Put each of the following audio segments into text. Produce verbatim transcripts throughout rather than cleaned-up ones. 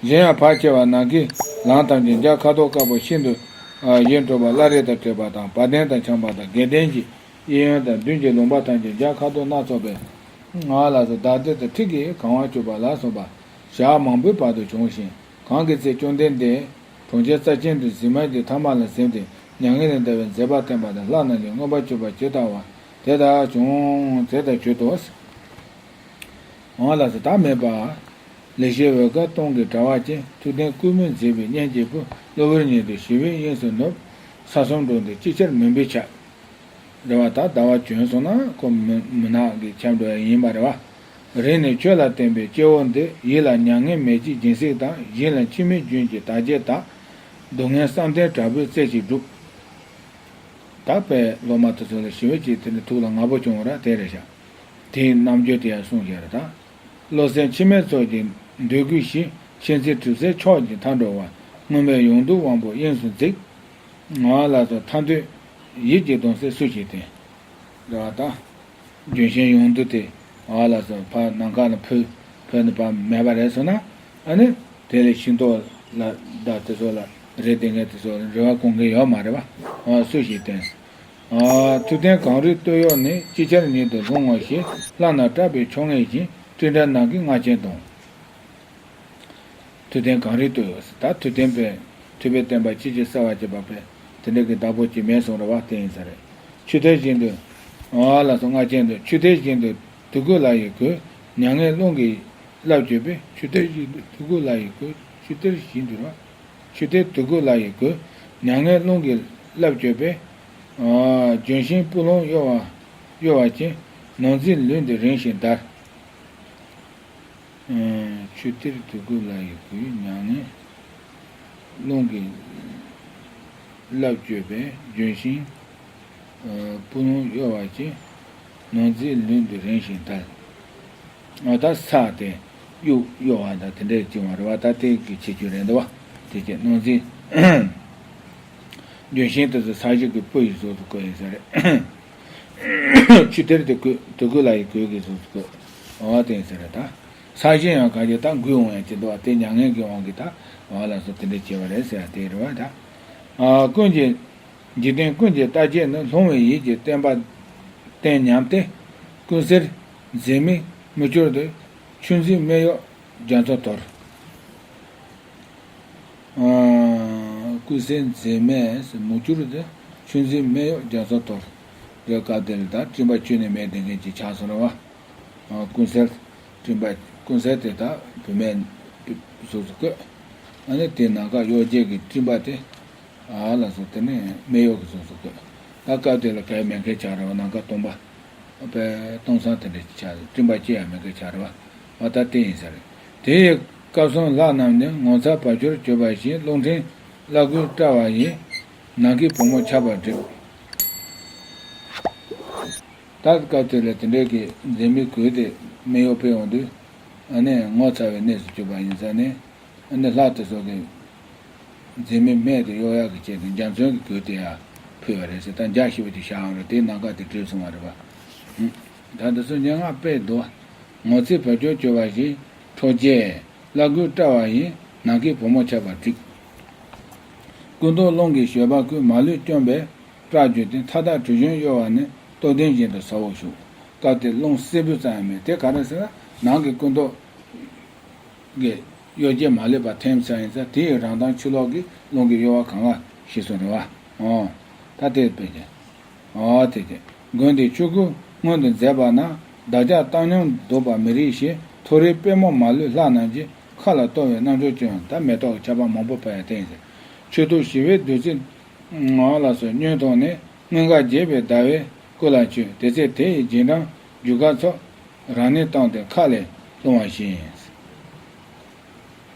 གཞན་ཡང་བར་ཆད་པ་ནམ་མཁའི་ལམ་ཐམས་ཅད་འཇའ་ཁ་དོག་དཀར་པོ་ཤིན་ཏུ་ཞིང་དྲུག་པ་བླ་རེ་དང་བཅས་པ་དང་བ་དན་དང་ཆམ་པ་དང་བརྒྱད་ལྡན་གྱི་གཡས་གཡོན་དང་མདུན་གྱི་ལུང་པ་ཐམས་ཅད་འཇའ་ཁ་དོག་སྣ་ཚོགས་པའི་ང་ལ་སོགས་ཟླ་སྡེར་དང་ཁྲི་གིས་གང་བར་གྱུར་པ་ལ་སོགས་པ་ཞག་མང་པོའི་བར་དུ་བྱུང་ཞིང་། གང་གི་ཚེ་བཅོམ་ལྡན་འདས་གྲོང་ཁྱེར་རྩ་ཆེན་དུ་གཟིགས་མ་གྱུར་ཐ་མ་ལ་གཟིམས་ཏེ་མྱ་ངན་ལས་འདའ་བའི་མཛད་པ་བསྟན་པ་དང་ལྷ་རྣམས་ཀྱིས་མངོན་པར་གྱུར་པ་ཇི་ལྟ་བ་དེ་ལྟར་བྱུང་། དེ་ལྟར་གྱུར་ཏོ། འོ་ལགས་སོ། ད་མེད་པ། ལེགས་བཤད་འོད་དཀར་སྟོང་གི་དྲ་བ་ཅན། ཐུབ་བསྟན་ཀུན་སྨོན་མཛེས་པའི་གཉེན་གཅིག་པུ། གློ་བུར་ཉིད་དུ་ཞི་བའི་དབྱིངས་སུ་ནུབ། ས་གསུམ་འགྲོ་འདི་ཅིའི་ཕྱིར་མུན་པས་ཁྱབ། རེད་བ། ད་ཟླ་བ་བྱོན་སོང་ན་ཁོ་མུན་མུན་ནག་གིས་ཁྱབ་འགྲོ་ཡ་ཡིན་པ་རེད་བ། རིང་ནས་ཆོས་ལ་བརྟེན་པའི་སྐྱེ་བོ་འདི། ཡིད་ལ་མྱ་ངན་མེད་ཀྱི་སྦྱིན་སྲེག་དང་། བཞིན་ལ་འཆི་མེད་རྒྱུན་གྱི་བདག་བསྐྱེད་དང་། སྡུག་བསྔལ་བསམ་གཏན་དྲག་པོའི་རྩལ་གྱིས་བསྒྲུབ། ད་དཔེ་སློབ་མ་དེ་ཚོ་ལ་ཞི་བ་ཅིག་དེ་ནི་ཐུགས་ལ་ངར་པོ་བྱུང་བ་ར་དེ་རེད་ཤག་དེའི་རྣམ་འགྱུར་དེ་ཡང་གསུངས་བཞག་རེད་ད། བློ་གསལ་འཆི་མེད་ཚོགས་ཀྱིས་འདོད་དགུའི་གཞི། མཁྱེན་བརྩེ་གྲིབ་སེལ་མཆོག་གི་མཐའ་འགྲོ་བ། མངོན་པའི་ཡོངས་འདུ་དབང་པོ་དབྱིངས་སུ་འཛིན། ང་ལ་སོགས་ཐར་འདོད་ཡིད་ཀྱི་གདུང་སེལ་སུ་ཞིག་བསྟེན། རེད་བ་ད། ལྗོན་ཤིང་ཡོངས་འདུ་དེ་ང་ལ་སོགས་ཕར་ནམ་མཁའ་ལ་འཕུར་འཕུར་ནས་ཕར་མེད་པ་རེད་སོང་ན། ཨ་ནི་དེ་ལས་ཤིང་ཏོག་ལ་ད་དེ་ཚོ་ལ་རེ་ལྟོས་མཁན་དེ་ཚོ་ལ་རེ་བ་བསྐོང་མཁན་ཡོད་མ་རེད་བ། ཨ་སུ་ཞིག་བསྟེན། ཨ་ཐུབ་བསྟན་གངས་རིའི་སྟོད་གཡོགས་ནས། ཅིའི་ཕྱིར་ཉིད་དུ་ལྷུང་ངོ་ཞེས། ལྷ་རྣམས་སྐྲག་པའི་ཆོ་ངེས་བཞིན། སྤྲིན་བྲལ་ནམ་མཁའི་རྔ་ཆེན་གདོང་། ཐུབ་བསྟན་གངས་རིའི་སྟོད་གཡོགས་ཟེར། ད་ཐུབ་བསྟན་པའི་ཐུབ་པའི་བསྟན་པ་ཅི་ཅི་གསལ་བར་བྱེད་པ་པའི་དེ་འདྲ་གི་བདག་པོ་ཅིག་མེད་སོང་རེད་བ། དེ་ཡིན་ས་རེད། ཆུ་གཏེར་བཞིན་དུ། ཨ་ལ་སོགས་རྔ་ཆེན་དུ། ཆུ་གཏེར་བཞིན་དུ་དུ་ཀུ་ལ་ཡི་གོས། མྱ་ངན་རླུང་གིས་བརླབས་གྱུར་པའི། ཆུ་གཏེར་བཞིན་དུ་དུ་ཀུ་ལ་ཡི་གོས། ཆུ་གཏེར་བཞིན་དུ་ར། ཆུ་གཏེར་དུ་ཀུ་ལ་ཡི་གོས། མྱ་ངན་རླུང་གིས་བརླབས་གྱུར་པའི། ཨ་ལྗོན་ཤིང་སྤུ་ལོང་གཡོ་བ་གཡོ་བ་ཅན། ནོར་འཛིན་ལུས་འདི་རིང་ཞིག་འདར། ཨ་ཆུ་གཏེར་དུ་ཀུ་ལ་ཡི་གོས། མྱ་ངན་རླུང་གིས་བརླབས་གྱུར་པའི། ལྗོན་ཤིང་ཨ་སྤུ་ལོང་གཡོ་བ་ཅན། ནོར་འཛིན་ལུས་འདི་རིང་ཞིག་འདར། ཨ་ད་ས་དེ་གཡུག་གཡོ་བ་དང་དེ་འདྲའི་བྱུང་བ་རེད་བ། ད་དེ་གི་ཁྱད་ཆོས་རེད་འདུག་བ། དེ་ཅན་ནོར་འཛིན། ལྗོན་ཤིང་དེ་ཚོ་ས་གཞི་གི་སྤུ་ཡི་གཟུགས་སུ་བཀོད་ཡིན་ས་རེད། ཆུ་གཏེར་དེ་གོས་དུ་ཀུ་ལ་ཡི་གོས་ཀྱི་གཟུགས་སུ་བཀོད། འོ་དེ་ཡིན་ས་རེད་ད། ས་གཞི་ཡང་ག་གེ་ད་འགུལ་འོང་ཡང་ཅི་འདུག་བ། དེ་མྱ་ངན་གྱི་དབང་གིས་ད་འོ་ལ་སོགས་དེ་འདྲ་བྱས་པ་རེད་ཟེར་ཡ་དེ་རེད་བ་ད། ཨ་ཀུན་གྱི་འཇིག་རྟེན་ཀུན་གྱི་རྟག་ཆད་ནི། ལྷུང་བའི་ཡིད་ཀྱི་བརྟན་པ་བརྟན་ཉམས་ཏེ། ཀུན་སེལ་མཛེ་མིག་མུ་ཅོར་དུ། ཆུ་འཛིན་སྨད་གཡོགས་རྒྱ་མཚོ་དོར། ཨ་ཀུན་སེལ་མཛེ་མིག་མུ་ཅོར་དུ། ཆུ་འཛིན་སྨད་གཡོགས་རྒྱ་མཚོ་དོར། དེ་སྐབས་དེ་ལ་ད་སྤྲིན་པ་ཁྱོན་ནས་མེད་བསྡད་མཁན་ཅིག་ཆགས་སོང་རེད་བ། ཨ་ཀུན་སེལ། སྤྲིན་པ། ཀུན་སེལ་དེ་ད་བུད་མེད་གཟུགས་སུ་བཀོད། ཨ་ནི་དེ་ནམ་མཁའ་གཡོ་སྒྱེ་གི་སྤྲིན་པ་དེ། ཨ་ལ་སོགས་དེ་ནས་སྨད་གཡོགས་ཀྱི་གཟུགས་སུ་བཀོད། ད་སྐབས་དེ་ལ་ག་ཡེ་མེད་མཁན་ཆགས་རེད་བ། ནམ་མཁའ་སྟོང་པ། དཔེ་སྟོང་སང་དེ་འདྲ་ཆགས། སྤྲིན་པ་ཅི་ཡང་མེད་མཁན་ཆགས་རེད་བ། འོ་ད་དེ་ཡིན་ས་རེད། དེ་ཡི་སྐབས་སུ་ལྷ་རྣམས་ནི། ངོ་མཚར་བར་གྱུར་གྱུར་པ་བཞིན། རླུང་ཕྲན་བླ་གོས་བཀྲ་བ་ཡིས། ནམ་མཁའི་བུ་མོ་ཆགས་པར་བསྒྲིབས། ད་སྐབས་དེ་ལ་དེ་འདྲའི་གི་མཛེ་མིག་གོས་དེ་སྨད་གཡོགས་ཕུད་ཡོང་དུས། ཨ་ནི་ངོ་མཚར་བའི་གནས་སུ་གྱུར་པ་ཡིན་ཙང་ནི། ཨ་ནི་ལྷ་དེ་ཚོ་གི་མཛེ་མིག་སྨད་དུ་གཡོ་ཡག་གི་ཆེད་དུ་རྒྱ་མཚོའི་གོས་དེ་ཡང་ཕུལ་བ་རེད་ཟེར། ད་འཇའ་ཤི་བ་དེ་ཤར་ཡོང་རེད། དེའི་ནམ་མཁའ་དེ་བསྒྲིབས་སོང་བ་རེད་བ། ད་དེ་ཚོ་སྙན་ངག་དཔེ་འདུག་ངོ་མཚར་བར་གྱུར་གྱུར་པ་བཞིན། ཁྲོ་རྒྱལ་བླ་གོས་བཀྲ་བ་ཡིས། ནམ་མཁའི་བུ་མོ་ཆགས་པར་བསྒྲིབས། སྐུ་མདོག་རླུང་གི་ཞོལ་པ་ཀུན། མ་ལུས་བསྐྱོན་པས་བཀྲག་གྱུར་ཏེ། མཐའ་དག་གྲུ་གཞོན་གཡོ་བ་ནི། རྟོགས་ལྡན་བཞིན་དུ་ཟ་འོག་ཞུགས། སྐབས་དེར་རླུང་སེར་པོ་ཙམ་ཡང་མེད། དེ་ག་རེ་ཟེར་ན་ནང་གི་སྐུ་མདོག་གི་གཡོ་སྒྱེ་མ་ལུས་པ་ཐིམ་ས་ཡིན་ཙང་། དེ་ཡི་རང་མདངས་ཆུ་ལོག་གི་རླུང་གི་གཡོ་བ་གང་ག་ཞིག་སོང་རེད་བ། འོ། ད་དེ་དཔེ་ཀྱང་། འོ་དེ་དེ། མགོན་དེས་ཆོས་སྐུ་མངོན་དུ་མཛད་པ་ན། བདག་ཅག་བཏང་སྙོམས་འདུག་པ་མི་རིགས་ཞེས། མཐོ་རིས་དཔལ་མོ་མ་ལུས་ལྷ་རྣམས་ཀྱིས། མཁའ་ལ་གཏོར་བའི་རྣམ་འགྱུར་ཅན། ད་མེ་ཏོག་གི་ཆར་པ་མང་པོ་ཕབ་ཡ་དེ་ཡིན་ཟེར། མཆོད་གཏོར་ཞི་བའི་བདུད་རྩི་ངོ་ལ་སོགས་བསྙེན་ཐུང་ནས། མངོན་དགའ་རྒྱས་པའི་ཟླ་བའི་སྐུ་ལ་མཆོད། དེ་ཚེ་དེ་ཡི་རྗེས་འབྲང་རྒྱུ་སྐར་ཚོགས། རང་གནས་བཏང་སྟེ་མཁའ་ལས་ལྷུང་བ་བཞིན།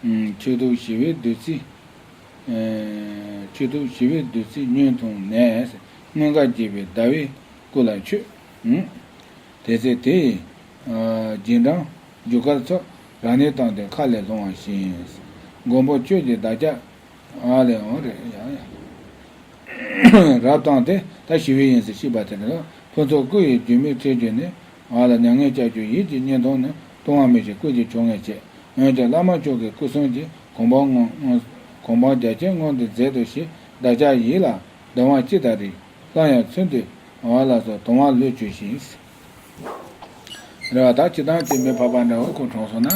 མཆོད་གཏོར་ཞི་བའི་བདུད་རྩི། མཆོད་གཏོར་ཞི་བའི་བདུད་རྩི་བསྙེན་ཐུང་ནས། མངོན་དགའ་རྒྱས་པའི་ཟླ་བའི་སྐུ་ལ་མཆོད། དེ་ཚེ་དེ་ཡི་རྗེས་འབྲང་རྒྱུ་སྐར་ཚོགས། རང་གནས་བཏང་སྟེ་མཁའ་ལས་ལྷུང་བ་བཞིན། མགོན་པོ་ཁྱོད་ཀྱིས་བདག་ཅག་ཨ་ལས་འོང་རེད་ཡ། རབ་བཏང་སྟེ། ད་ཞི་བའི་དབྱིངས་སུ་གཤེགས་པ་དེ་ལ། ཕུན་ཚོགས་སྐུ་ཡི་རྒྱུ་མའི་ཁྲིད་བརྒྱུད་ནས། ཨ་ལ་མྱ་ངན་བསྐྱབ་གྱུར་ཡིད་ཀྱི་བརྙན་ཐུང་ནི། ལྟུང་བ་མེད་ཅིང་སྐུ་གཅིག་མཆོག་ངེས་བྱེད། འོན་ཀྱང་བླ་མ་མཆོག་གི་སྐུ་གསུམ་གྱི། གོ་འཕང་མངོན་གོ་འཕང་རྒྱ་ཆེན་མངོན་དུ་མཛད་དོ་ཞེས། བདག་ཅག་ཡིད་ལ་སྡང་བ་ཅི་ལྟར་རིགས། སླར་ཡང་ཚུལ་འདི་འོ་ལགས་སོ། དུང་བ་ལུས་གྱུར་ཞིང་། རེད་བ། ད་སྤྱིར་བཏང་གི་མི་ཕལ་པ་འདྲ་བོ་ཁོ་གྲོངས་སོང་ན་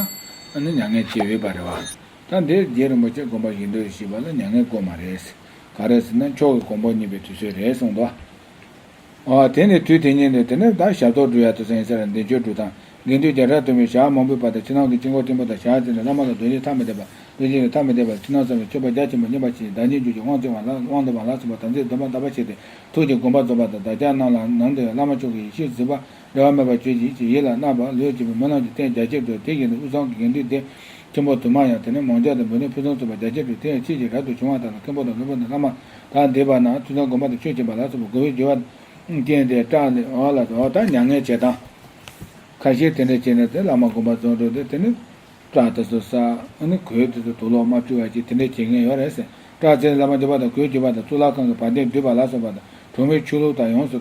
ཨ་ནི་མྱ་ངན་བྱེད་འོས་པ་རེད་བ། ད་འདིར་རྗེ་རིན་པོ་ཆེ་དགོངས་པ་བཞེས་འདོད་ཞེས་པ་ལ་མྱ་ངན་དགོས་མ་རེད། ག་རེ་ཟེར་ན་མཆོག་གི་གོ་འཕང་བརྙེས་པའི་དུས་ཚོད་རེད་གསུངས་འདུག་ཨ། དེ་ནས་དུས་དེ་ཉིད་ནས་དེ་ནས་ད་ཞབས་ཏོག་སྒྲུབ་ཡ་དེ་ཚོ་ཡིན་ཟེར། འདས་མཆོད་སྒྲུབ་དང་དགེ་འདུན་བརྒྱ་ཕྲག་བདུན་པའི་ཞག་མང་པོའི་བར་དུ་ཕྱི་ནང་གི་དཀྱིལ་འཁོར་ཆེན་པོ་དང་ཞལ་འཛིན་ནས་བླ་མ་ལ་རྡོ་རྗེ་ཐ་མི་དད་པ་རྡོ་རྗེ་ལ་ཐ་མི་དད་པ་ཕྱི་ནང་གསང་བའི་མཆོད་པ་རྒྱ་ཆེན་པོ་བརྙེས་པ་ཞིག་བདག་ཉིད་འགྱུར་གྱི་དབང་བཙན་པ་ལ་དབང་དུ་བ་ལ་སོགས་པ་དམ་ཚིག་སྡོམ་པ་དམ་པ་བྱས་ཏེ་ཐུགས་ཀྱི་དགོངས་པ་རྫོགས་པ་དང་བདག་ཅག་རྣམས་ལ་ནང་དུ་བླ་མ་མཆོག་གི་ཡེ་ཤེས་གཟིགས་པ་འབྲལ་བ་མེད་པར་གྱུར་ཅིག་ཅེས་ཡིད་ལ་བརྣག་པ་ལུས་ཀྱི་སྨོན་ལམ་གྱི་རྟེན་རྒྱ་ཆེར་སྒྲུབ། དེ་བཞིན་དུ་དབུས་གཙང་གི་དགེ་འདུན་སྡེ་ཆེན་པོ་དུ་མར་ཡང་དེ་ནས་མང་ཇ་དང་འབུལ་སྣོད་ཕུན་སུམ་ཚོགས་པ་རྒྱ་ཆེར་སྒྲུབ། དེ་ཡང་ཕྱིས་ཀྱི་རབ་ཏུ་བྱུང་བ་དག་ལ་མཁན་པོ་དང་སློབ་དཔོན་དང་བླ་མ་དག་འདས་པ་ན་ཐུགས་བསམ་སྒོམ་པ་དང་ཆོས་སྦྱིན་པ་ལ་སོགས་པ་དགོས་པའི་རྒྱུ་བ་རྐྱེན་དེ་སྐྲག་ནས་འོ་ལ་འོ་ད་མྱ་ངན་བྱེད་སྟངས་ཁ་ཤས་དེ་འདྲ་བྱས་ནས་དེ་བླ་མ་དགོངས་པ་རྫོགས་འགྲོ་དེ་དེ་ནི་སྐྲག་དེ་ཚོ་ས་ཨ་ནི་གོས་དེ་ཚོ་དུག་ལོག་མ་བཀྲུས་པ་ཅིག་དེ་འདྲ་བྱེད་མཁན་ཡོད་རེད་ཟེར། སྐྲག་ཚེ་བླ་མ་འདས་པ་དང་གོས་གྱོན་པ་དང་གཙུག་ལག་ཁང་གི་བ་དན་བསྡུས་པ་ལ་སོགས་པ་དང་གྲོང་མིའི་ཆོས་ལུགས་དང་ཡོངས་སུ་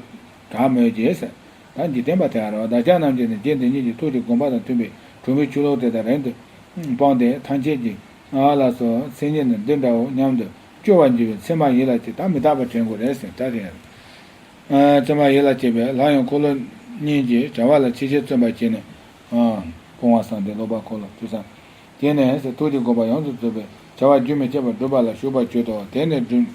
གྲགས་མོད་ཀྱི་ཟེར། ད་འཇིག་རྟེན་པ་དེ་ཡང་རེད་བ། བདག་ཅག་རྣམས་ཀྱིས་ནི་རྗེ་འདི་ཉིད་ཀྱི་ཐུགས་ཀྱི་དགོངས་པ་དང་མཐུན་པའི་གྲོང་མིའི་ཆོས་ལུགས་དེ་དག་རིང་དུ་སྤངས་ཏེ་ཐམས་ཅད་ཀྱི་ཨ་ལ་སོགས་མཚན་ཉིད་ནི་འདི་འདྲའོ་སྙམ་དུ་སྐྱོ་བར་འགྱུར་བའི་མཚན་མ་ཡིད་ལ་བྱེད། ད་མི་རྟག་པ་དྲན་དགོས་རེད་ཟེར། ད་དེ་ཡང་མཚན་མ་ཡིད་ལ་བྱེད་པས་སླར་ཡང་འཁོར་ལོ་གཉིས་ཀྱི་བྱ་བ་ལ་ཆེས་ཆེར་བརྩོན་པར་བྱས་ནས། ཨ། སྐུ་ངོ་སངས་ཏེ་ལོག་པར་འཁོར་ལོ་བཅུ་ས། དེ་ནས་ཐུགས་ཀྱི་དགོངས་པ་ཡོངས་སུ་རྫོགས་པའི་བྱ་བ་རྒྱུན་མི་འཆད་པར་སྒྲུབ་པ་ལ་ཞུགས་པར་གྱུར་ཏོ། དེ་ནས་མདུན།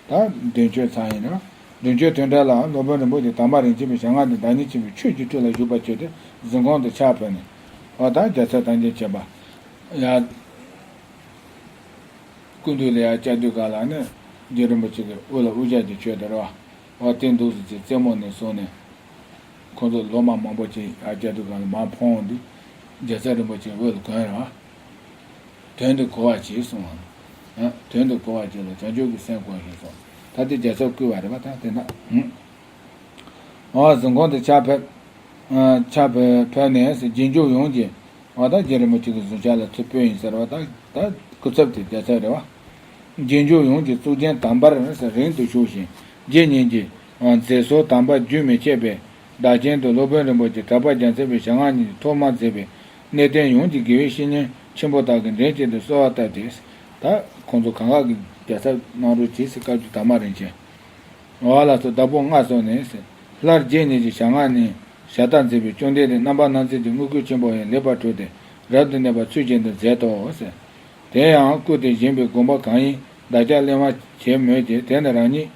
ད་མདུན་མཆོད་ཚར་ཡིན་ན། མདུན་མཆོད་དོན་འགྲེལ་ལ་སློབ་དཔོན་རིན་པོ་ཆེ་དམ་པ་རིན་ཆེན་པའི་ཞལ་སྔ་ནས་བདག་ཉིད་ཆེན་པོའི་ཆོས་ཀྱི་ཁྲོད་ལ་བཞུགས་པར་གྱུར་ཏེ་གཟིམ་ཁང་དུ་ཕྱག་ཕུལ་ནས། འོ་ད་རྒྱལ་ཚབ་དམ་ཅན་བྱེད་པ། ཡ། སྐུ་མདུན་ལ་ཡ་བཅར་དུས་ག་ལ་ནི་རྗེ་རིན་པོ་ཆེ་གི་དབུ་ལ་དབུ་ཞྭ་གྱི་མཆོད་དེ་རེད་བ། འོ་དེ་འདུག་སེ་བྱས་རྩེད་མོ་ནས་བཟུང་ནས། ཁོང་ཚོ་ལོ་མ་མང་པོ་ཅིག་ཡར་བསྐྱལ་དུས་གང་ལ་མར་འཕངས་འོང་དུས། རྒྱལ་ཚབ་རིན་པོ་ཆེ་འོད་ལ་གོན་ར། དོན་དུ་གོ་བར་བྱེད་གསུང་བ། ཨ། དོན་དུ་གོ་བར་བྱེད་ལ་བྱང་ཆུབ་ཀྱི་སེམས་བསྒོམ་ཞེས་གསུངས། ད་ལྟའི་རྒྱལ་ཚབ་བསྐུལ་བ་རེད་པ། ད་དེ་ན། ཨ། གཟིམ་ཁང་དུ་ཕྱག་ཕེབས། ཨ། ཕྱག་ཕེབས་ཕེབས་ནས་རྗེས་འཇུག་ཡོངས་ཀྱི། འོ་ད་རྗེ་རིན་པོ་ཆེ་གི་གཟིམ་ཤག་ལ་ཚུར་སྤོས་ཡིན་ཟེར་བ། ད་ད་སྐུ་ཚབ་དེ་རྒྱལ་ཚབ་རེད་བ། རྗེས་འཇུག་ཡོངས་ཀྱི་གཙུག་རྒྱན་དམ་པར་རིང་དུ་བཞུགས་ཤིང་། རྗེ་ཉིད་ཀྱི་མཛད་སྲོལ་དམ་པ་རྒྱུན་མི་ཆད་པའི་བདག་རྐྱེན་དུ་སློབ་དཔོན་རིན་པོ་ཆེ་གྲགས་པ་རྒྱལ་མཚན་པའི་ཞལ་སྔ་ནས་ཐོག་མར་མཛད་པའི་གནས་བརྟན་ཡོངས་ཀྱི་དགེ་བའི་བཤེས་གཉེན་ཆེན་པོ་དག་གིས་འདྲེན་བྱེད་དུ་གསོལ་བ་བཏབ་སྟེ། ད་ཁོང་ཚོ་གང་ག་གི་རྒྱལ་ཚབ་གནང་རོགས་གྱིས་ཟེར་བཀའ་བརྒྱུད་དར་མ་རིན་ཆེན། འོ་ལགས་སོ། བདག་པོ་མངའ་གསོལ་ནས། སླར་རྗེ་ཉིད་ཀྱི་ཞལ་སྔ་ནས་ཞལ་ཏ་མཛད་པའི་བཅོམ་ལྡན་འདས་རྣམ་པར་སྣང་མཛད་ཀྱི་དངོས་སྐུའི་ཆེན་པོ་ཡང་ལེགས་པར་གྲུབ་སྟེ་རབ་ཏུ་གནས་པ་ཚུལ་བཞིན་དུ་མཛད་དོ་ཟེར། དེ་ཡང་སྐུ་དེ་བཞེངས་པའི་དགོངས་པ་གང་ཡིན་བདག་ཅག་གླེང་བར་བྱེད་མོད་ཀྱི། དེ་ནི་རང་ཉིད་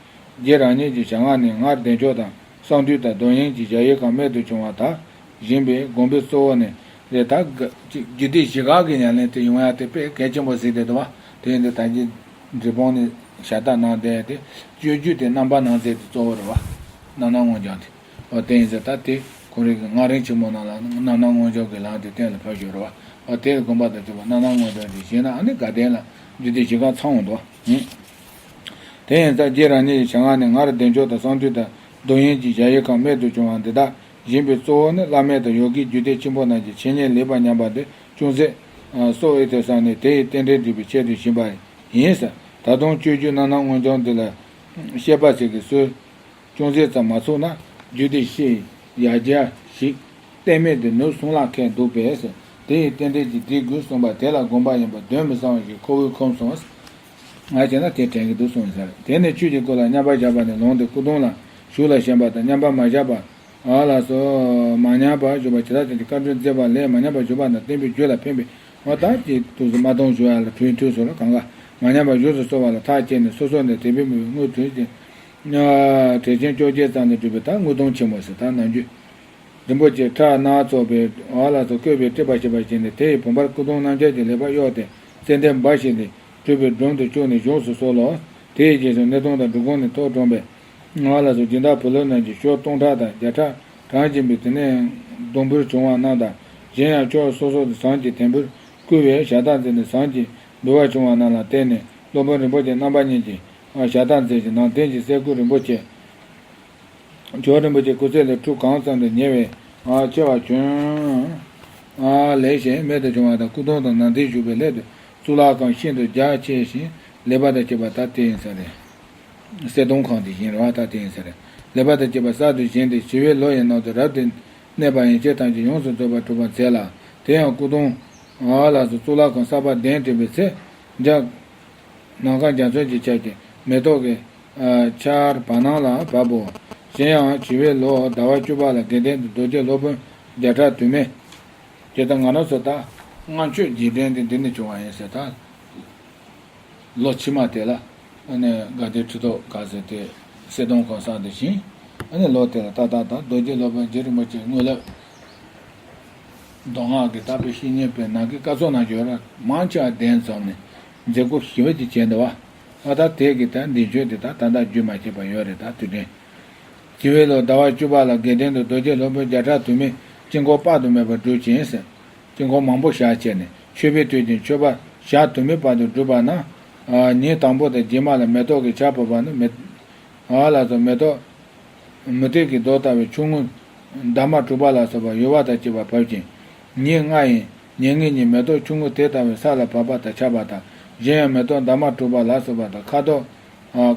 རྗེ་རང་ཉིད་ཀྱི་ཞལ་སྔ་ནས་སྔར་བདེ་མཆོག་དང་གསང་འདུས་དང་རྡོར་དབྱིངས་ཀྱི་ཞལ་དབྱིངས་ཁམས་རྨད་དུ་བྱུང་བ་དག་བཞེངས་པའི་དགོངས་པའི་གཙོ་བོ་ནི་རེད། ད་ག་ཅིག་རྒྱུད་སྡེ་བཞི་ཀ་གི་ཉམས་ལེན་དེ་ཡོང་ཡ་དེ་དཔེ་གལ་ཆེན་པོ་གཟིགས་བསྡད་འདུག་བ། དེ་ཡིན་དུས་ད་གིན་འབྲས་སྤུངས་ནས་ཞལ་ཏ་གནང་བསྡད་དེ་སྤྱོད་རྒྱུད་དེ་རྣམ་པར་སྣང་མཛད་དེ་གཙོ་བོ་རེད་བ། རྣམ་སྣང་མངོན་བྱང་དེ། འོ་དེ་ཡིན་ཟེར། ད་དེ་ཁོང་རང་གི་སྔགས་རིམ་ཆེན་མོ་ནང་ལ་རྣམ་སྣང་མངོན་བྱང་གི་ལམ་དེ་གཏན་ལ་ཕབ་ཡོད་རེད་བ། འོ་དེ་དགོངས་པ་དང་མཐུན་པ་རྣམ་སྣང་མངོན་བྱང་དེ་བཞེས་ན་ཨ་ནི་དགའ་ལྡན་ལ་རྒྱུད་སྡེ་བཞི་ཀ་ཚང་འོང་དོ། ཨུ། དེ་ཡིན་ཙང་རྗེ་རང་ཉིད་ཀྱི་ཞལ་སྔ་ནས་སྔར་བདེ་མཆོག་དང་གསང་འདུས་དང་རྡོར་དབྱིངས་ཀྱི་ཞལ་དབྱིངས་ཁམས་རྨད་དུ་བྱུང་བ་འདི་དག་བཞེངས་པའི་གཙོ་བོ་ནི་བླ་མེད་དང་ཡོ་གིའི་རྒྱུད་སྡེ་ཆེན་པོ་རྣམས་ཀྱི་འཆད་ཉན་ལེགས་པར་ཉམས་པ་འདི་ཅུང་ཟད་གསོག་འོས་ཏེ་བསམས་ནས་དེ་ཡི་རྟེན་འབྲེལ་སྒྲུབ་པའི་ཆེད་དུ་བཞེངས་པ་ཡིན་ཟེར། ད་དུང་སྤྱོད་རྒྱུད་རྣམ་སྣང་མངོན་བྱང་འདི་ལ་བཤད་པ་ཟེར་གྱི་སྲོལ་ཅུང་ཟད་ཙམ་མ་ཚུགས་ན་རྒྱུད་སྡེ་བཞིའི་ཡར་རྒྱས་ཤིག་གཏན་མེད་དུ་ནུབ་སོང་ལ་ཁད་འདུག་པས། དེ་ཡི་རྟེན་འབྲེལ་གྱི་སྒྲིག་དགོས་གསུངས་པ་དེ་ལ་དགོངས་པ་ཡིན་པ་གདོན་མི་ཟ་བ་ཞིག་ཁོ་བོས་ཁོམ་སོང་། ང་བྱས་ན་དེ་དྲན་གྱི་འདུག་གསུངས་ཡིན་ས་རེད། དེ་ནས་ཆོས་ཀྱི་སྐུ་ལ་མཉམ་པར་བཞག་པ་ནས་ལོངས་ཏེ་སྐུ་གདུང་ལ་ཞུགས་ལ་ཞེན་པ་དང་མཉམ་པར་མ་བཞག་པ། ཨ་ལགས་སོ། མ་ཉམས་པར་བཞུགས་པ་ཇི་ལྟར་བྱ་ཞིང་བཀའ་དྲིན་མཛད་པ་ལས་མ་ཉམས་པར་བཞུགས་པ་དང་བསྟན་པའི་རྒྱུ་ལ་ཕན་པའི་འོ་ད་ཀྱི་དུས་སུ་མ་གཏོང་བཞུགས་ཡ་ལ་དུས་མཐུན་སོགས་ལ་གང་ག་མ་ཉམས་པར་བཞུགས་སུ་གསོལ་བ་ལ་ཐག་བཅད་ནས་སོ་སོ་ནས་དད་པའི་མོས་གུས་དངོས་དོན་ཅན། དྲེགས་ཆེན་བཅོ་བརྒྱད་ཙམ་ལས་གྲུབ་པའི་ད་དངོས་སྟོང་ཆེན་མོ་ཟེར་ད་ནམ་རྒྱུན། རིན་པོ་ཆེ་ཁྲག་སྣ་ཚོགས་པའི་འོ་ལ་སོགས་བཀོད་པའི་སྤྲས་པ་ཞེས་པ་བཞིན་ཏེ་དེ་ཡི་བུམ་པར་སྐུ་གདུང་རྣམ་བརྒྱད་ཀྱི་ལེགས་པར་གཡོགས་ཏེ་ཙནྡན་འབའ་ཞིག་ལས་གྲུབ་པའི་སྒྲོམ་དུ་བཅུག་ནས་བཞུགས་སུ་གསོལ་ལོ། དེ་ཡི་རྗེས་སུ་སྣོད་སྟོང་དང་སྒྲུབ་ཁུང་ནས་ཐོག་དྲངས་པའི་འོ་ལ་སོགས་སྦྱིན་བདག་བུ་སློབ་རྣམས་ཀྱིས་ཞོ་སྟོང་ཕྲག་དང་བརྒྱ་ཕྲག་གྲངས་ཀྱིས་འབུལ་ཏེ་ནས་སྡོང་འབུལ་བྱུང་བ་རྣམས་དང་གཞན་ཡང་ཕྱོགས་སོ་སོ་དུ་ཟངས་ཀྱི་དེམ་བུར་བསྐུལ་བའི་ཞལ་ཏ་མཛད་ནས་ཟངས་ཀྱི་འབུལ་བ་བྱུང་བ་རྣམས་ལ་བརྟེན་ནས་སློབ་དཔོན་རིན་པོ་ཆེ་རྣམ་པ་གཉིས་ཀྱིས་ཞལ་ཏ་མཛད་ཅིང་ནང་རྟེན་གྱི་སྲས་སྐུ་རིན་པོ་ཆེ། ཇོ་བོ་རིན་པོ་ཆེ་སྐུ་ཚེ་ལས་ཁྲུ་གང་ཙམ་དུ་ཉེ་བའི་ཆེ་བ་བྱོན། ལེགས་ཤིང་རྨད་དུ་བྱུང་བ་དང་སྐུ་གདུང་དང་ནང་རྟེན་བཞུགས་པའི་སླད་དུ་གཙུག་ལག་ཁང་ཤིན་ཏུ་རྒྱ་ཆེ་ཞིང་ལེགས་པ་དང་བཅས་པ་ད་དེ་ཡིན་ས་རེད། གསེར་སྡོང་ཁང་དེ་བཞིན་རེད་བ། ད་དེ་ཡིན་ས་རེད། ལེགས་པ་དང་བཅས་པ་གསར་དུ་བཞེངས་ཏེ་ཞི་བའི་ལོ་ཡི་ནང་དུ་རབ་ཏུ་གནས་པ་ཡན་ཆད་ཐམས་ཅད་ཡོངས་སུ་རྫོགས་པར་གྲུབ་པར་མཛད་ལ། དེ་ཡང་སྐུ་གདུང་ལ་སོགས་གཙུག་ལག་ཁང་གསར་པ་གདན་འདྲེན་པའི་ཚེ། འཇའ། ནམ་མཁའ་འཇའ་ཚོན་གྱི་ཆར་གྱིས་མེ་ཏོག་གི་ཆར་བར་སྣང་ལ་བབ་བོ། གཞན་ཡང་བྱི་བའི་ལོ་ཟླ་བ་བཅུ་པ་ལ་དགེ་ལྡན་དུ་རྡོ་རྗེ་སློབ་དཔོན་བརྒྱ་ཕྲག་དུ་མས། དེ་ལྟར་ང་རང་ཚོ་ད་ལྔ་མཆོད་རྗེས་དྲན་དེ་འདི་ནས་བྱུང་བ་ཡིན་ཟེར་ད། ལོ་ཕྱི་མ་དེ་ལ་ཨ་ནི་དགའ་ལྡན་ཁྲི་ཐོག་ག་ཟེར་དེ་གསེར་སྡོང་གང་ས་དེ་བཞིན། ཨ་ནི་ལོ་དེ་ལ་ཏག་ཏག་ཏག་རྡོ་རྗེ་སློབ་དཔོན་རྗེ་རིན་པོ་ཆེ་དངོས་སློབ། མདོ་སྔགས་ཀྱི་བརྟག་པའི་བཤེས་གཉེན་པའི་ནང་གི་བཀའ་ཚོགས་ནང་བརྗོད་ར་མང་ཆེ་བ་གདན་འཛོམས་ནས་མཛད་སྒོ་ཞི་བ་ཅིག་བྱས་འདུག་བ། ཨ་ད་དེ་གི་ད་འདི་མཆོད་དེ་ད་ད་ལྟ་བརྗོད་མ་བྱས་པ་ཡོད་རེད་ད་དུས་དྲན། བྱི་བའི་ལོ་ཟླ་བ་བཅུ་པ་ལ་དགེ་ལྡན་དུ་རྡོ་རྗེ་སློབ་དཔོན་བརྒྱ་ཕྲག་དུ་མས་དཀྱིལ་འཁོར་དཔག་ཏུ་མེད་པ་སྒྲུབ་ཅིང་ཟེར། དཀྱིལ་འཁོར་མང་པོ་བཞག་བྱས་ནས་མཆོད་པའི་དུས་ཀྱི་མཆོད་པ་ཞག་དུ་མའི་བར་དུ་བསྒྲུབས་པ་ན། ཉིན་དང་པོ་དང་རྗེས་མ་ལ་མེ་ཏོག་གི་ཆར་ཕབ་པ་ནི་མེ། ཨ་ལ་སོགས་མེ་ཏོག་མུ་ཏིག་གི་མདོག་ལྟ་བུའི་ཆུང་ངུ་འདབ་མ་དྲུག་པ་ལ་སོགས་པ་ཡུ་བ་དང་བཅས་པ་ཕབ་ཅིང་། ཉིན་ལྔ་ཡིན། ཉིན་ལྔའི་ཉིན་མེ་ཏོག་ཆུང་ངུ་དེ་ལྟ་བུའི་ས་ལ་བབས་པ་དང་ཆགས་པ་དང་། གཞན་ཡང་མེ་ཏོག་འདབ་མ་དྲུག་པ་ལ་སོགས་པ་དང་ཁ་དོག་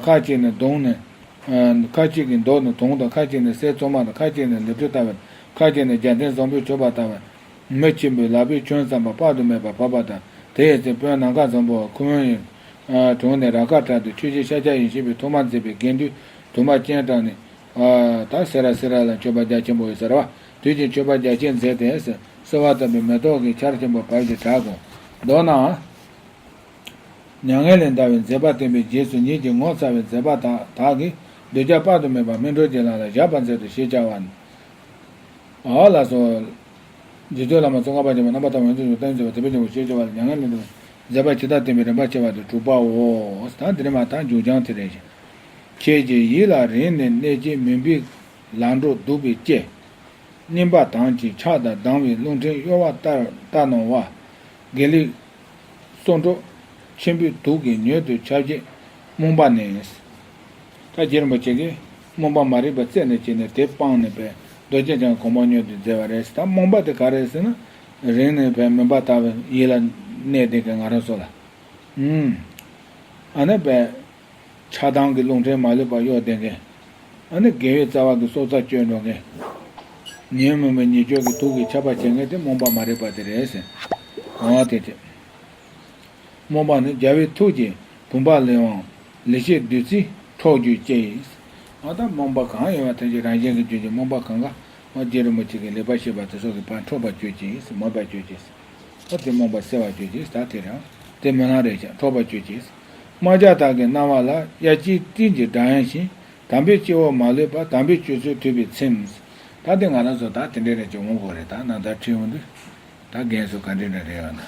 ཁ་ཅིག་ནི་དུང་ནི། ཁ་ཅིག་གི་མདོག་ནི་དུང་དང་། ཁ་ཅིག་ནི་གསེར་བཙོ་མ་དང་། ཁ་ཅིག་ནི་ལི་ཁྲི་ལྟ་བུ། ཁ་ཅིག་ནི་རྒྱལ་བསྟན་བཟང་པོའི་མཆོད་པ་ལྟ་བུ། མི་ཆེན་པོའི་ལག་པའི་ཆུན་ཙམ་པ་དཔག་ཏུ་མེད་པ་བབས་པ་དང་། དེ་ཡི་ཚེ་དཔོན་ནམ་མཁའ་བཟང་པོ་ཁུ་བོ་ཡི་དྲུང་ནས་རབ་དཀར་བྲག་ཏུ་ཆོས་རྗེ་ཤཱཀྱ་ཡེ་ཤེས་པའི་ཐུགས་མ་མཛད་པའི་དགེ་འདུན་དུ་མ་སྤྱན་དྲངས་ནས། ད་སེ་ར་སེ་ར་ལ་མཆོད་པ་རྒྱ་ཆེན་པོ་ཡོད་ཟེར་བ། དུས་ཀྱི་མཆོད་པ་རྒྱ་ཆེན་མཛད་དེ། བསིལ་བ་ལྟ་བུའི་མེ་ཏོག་གི་ཆར་ཆེན་པོ་བབས་ཀྱི་བྲག་གོ། མདོར་ན། མྱ་ངན་ལས་འདའ་བའི་མཛད་པ་བསྟན་པའི་རྗེས་སུ་ཉིད་ཀྱི་ངོ་མཚར་བའི་མཛད་པ་དག་དག་གིས་གདུལ་བྱ་དཔག་ཏུ་མེད་པ་སྨིན་གྲོལ་གྱི་ལམ་ལ་བཞག་པར་མཛད་དོ་ཞེས་བྱ་བ་ནི། ཨ་ལགས་སོ། རྗེ་བཙུན་བླ་མ་ཙོང་ཁ་པ་ཆེན་པོ་རྣམ་པར་དག་པའི་ཡོངས་སུ་རྫོགས་པའི་བསྟན་བཅོས་པ་དེ་ཕན་ཆེན་པོ་ཞེས་བྱ་བ་ལ་མྱ་ངན་ལས་འདའ་བའི་མཛད་པ་ཇི་ལྟར་བསྟན་པའི་རིམ་པ་ཕྱེ་བ་དེ་དྲུག་པའོ། ད་འདིར་མ་ཐག་མཇུག་བྱང་དེ་རེད། ཁྱེད་ཀྱི་ཡིད་ལ་རིང་ནས་གནས་ཀྱི་མུན་པའི་ལམ་འགྲོ་གདུག་པའི་ལྕེ། སྙིམ་པ་དྭངས་ཀྱི་ཆར་དང་ལྡང་བའི་རླུང་ཕྲན་གཡོ་བ་ལྟར་ལྟར་སྣང་བ། དགེ་ལེགས་སོ་འཕྲོ་ཆེན་པོའི་དུག་གིས་མྱུར་དུ་ཆགས་བྱེད་རྨོངས་པ་ནི། ད་རྗེ་རིན་པོ་ཆེ་གིས་རྨོངས་པ་མ་རིག་པ་རྩད་ནས་བཅད་ནས་དེ་སྤངས་ནས་པའི་རྡོ་རྗེ་འཆང་གོ་འཕང་མྱུར་དུ་མཛད་པ་རེད། ད་རྨོངས་པ་དེ་ག་རེད་ཟེར་ན། རིང་ནས་པའི་མུན་པ་ལྟ་བུ་ཡིད་ལ་གནས་བསྡད་མཁན་ང་རང་ཚོ་ལ། ཨུམ། ཨ་ནི་པའི། ཆགས་སྡང་གི་རླུང་ཕྲན་མ་ལུས་པ་གཡོ་བསྡད་མཁན། ཨ་ནི་དགེ་བའི་རྩ་བ་གི་སྲོག་རྩ་གཅོད་འགྲོ་མཁན། ཉོན་མོངས་པའི་ཉེས་སྤྱོད་ཀྱི་དུག་གིས་ཁྱབ་པ་བྱེད་མཁན་དེ་རྨོངས་པ་མ་རིག་པ་དེ་རེད་ཟེར། འོ་དེ་དེ། རྨོངས་པ་ནི་རྒྱལ་བའི་ཐུགས་ཀྱི་བུམ་པ་ལས་འོངས་ལེགས་བཤད་བདུད་རྩིས་འཕྲོག་རྒྱུའི་ལྕེ་ཡིས། ཨ་ད་རྨོངས་པ་གང་ཡོད་པ་ཐམས་ཅད་རང་གཞན་གྱི་རྒྱུད་ཀྱི་རྨོངས་པ་གང་ག་འོ་རྗེ་རིན་པོ་ཆེ་གི་ལེགས་པར་བཤད་པ་དེ་ཚོ་གིས་ཕར་འཕྲོག་པར་གྱུར་ཅིག་མོས་པར་གྱུར་ཅིག་ད་དེ་རྨོངས་པ་སེལ་བར་གྱུར་ཅིག་ད་དེ་རང་དེ་མི་སྣང་རེ་ཆགས་འཕྲོག་པར་གྱུར་ཅིག་རྨ་བྱ་དག་གི་སྣང་བ་ལ། དབྱར་སྐྱེས་སྤྲིན་གྱི་སྒྲ་དབྱངས་བཞིན། དམ་པའི་སྤྱི་བོ་མ་ལུས་པ། དམ་པའི་སྤྱོད་ཚུལ་ཐུབ་པའི་ཚིམས། ད་དེ་ང་རང་ཚོ་ད་དེ་འདྲའི་རེ་ཅིག་འོང་དགོས་རེད། ད་ན་ད་ཁྲིད་འོང་དུས་ད་རྒན་ཚོ་ག་འདྲ་འདྲ་རེད་ཡོད་ན།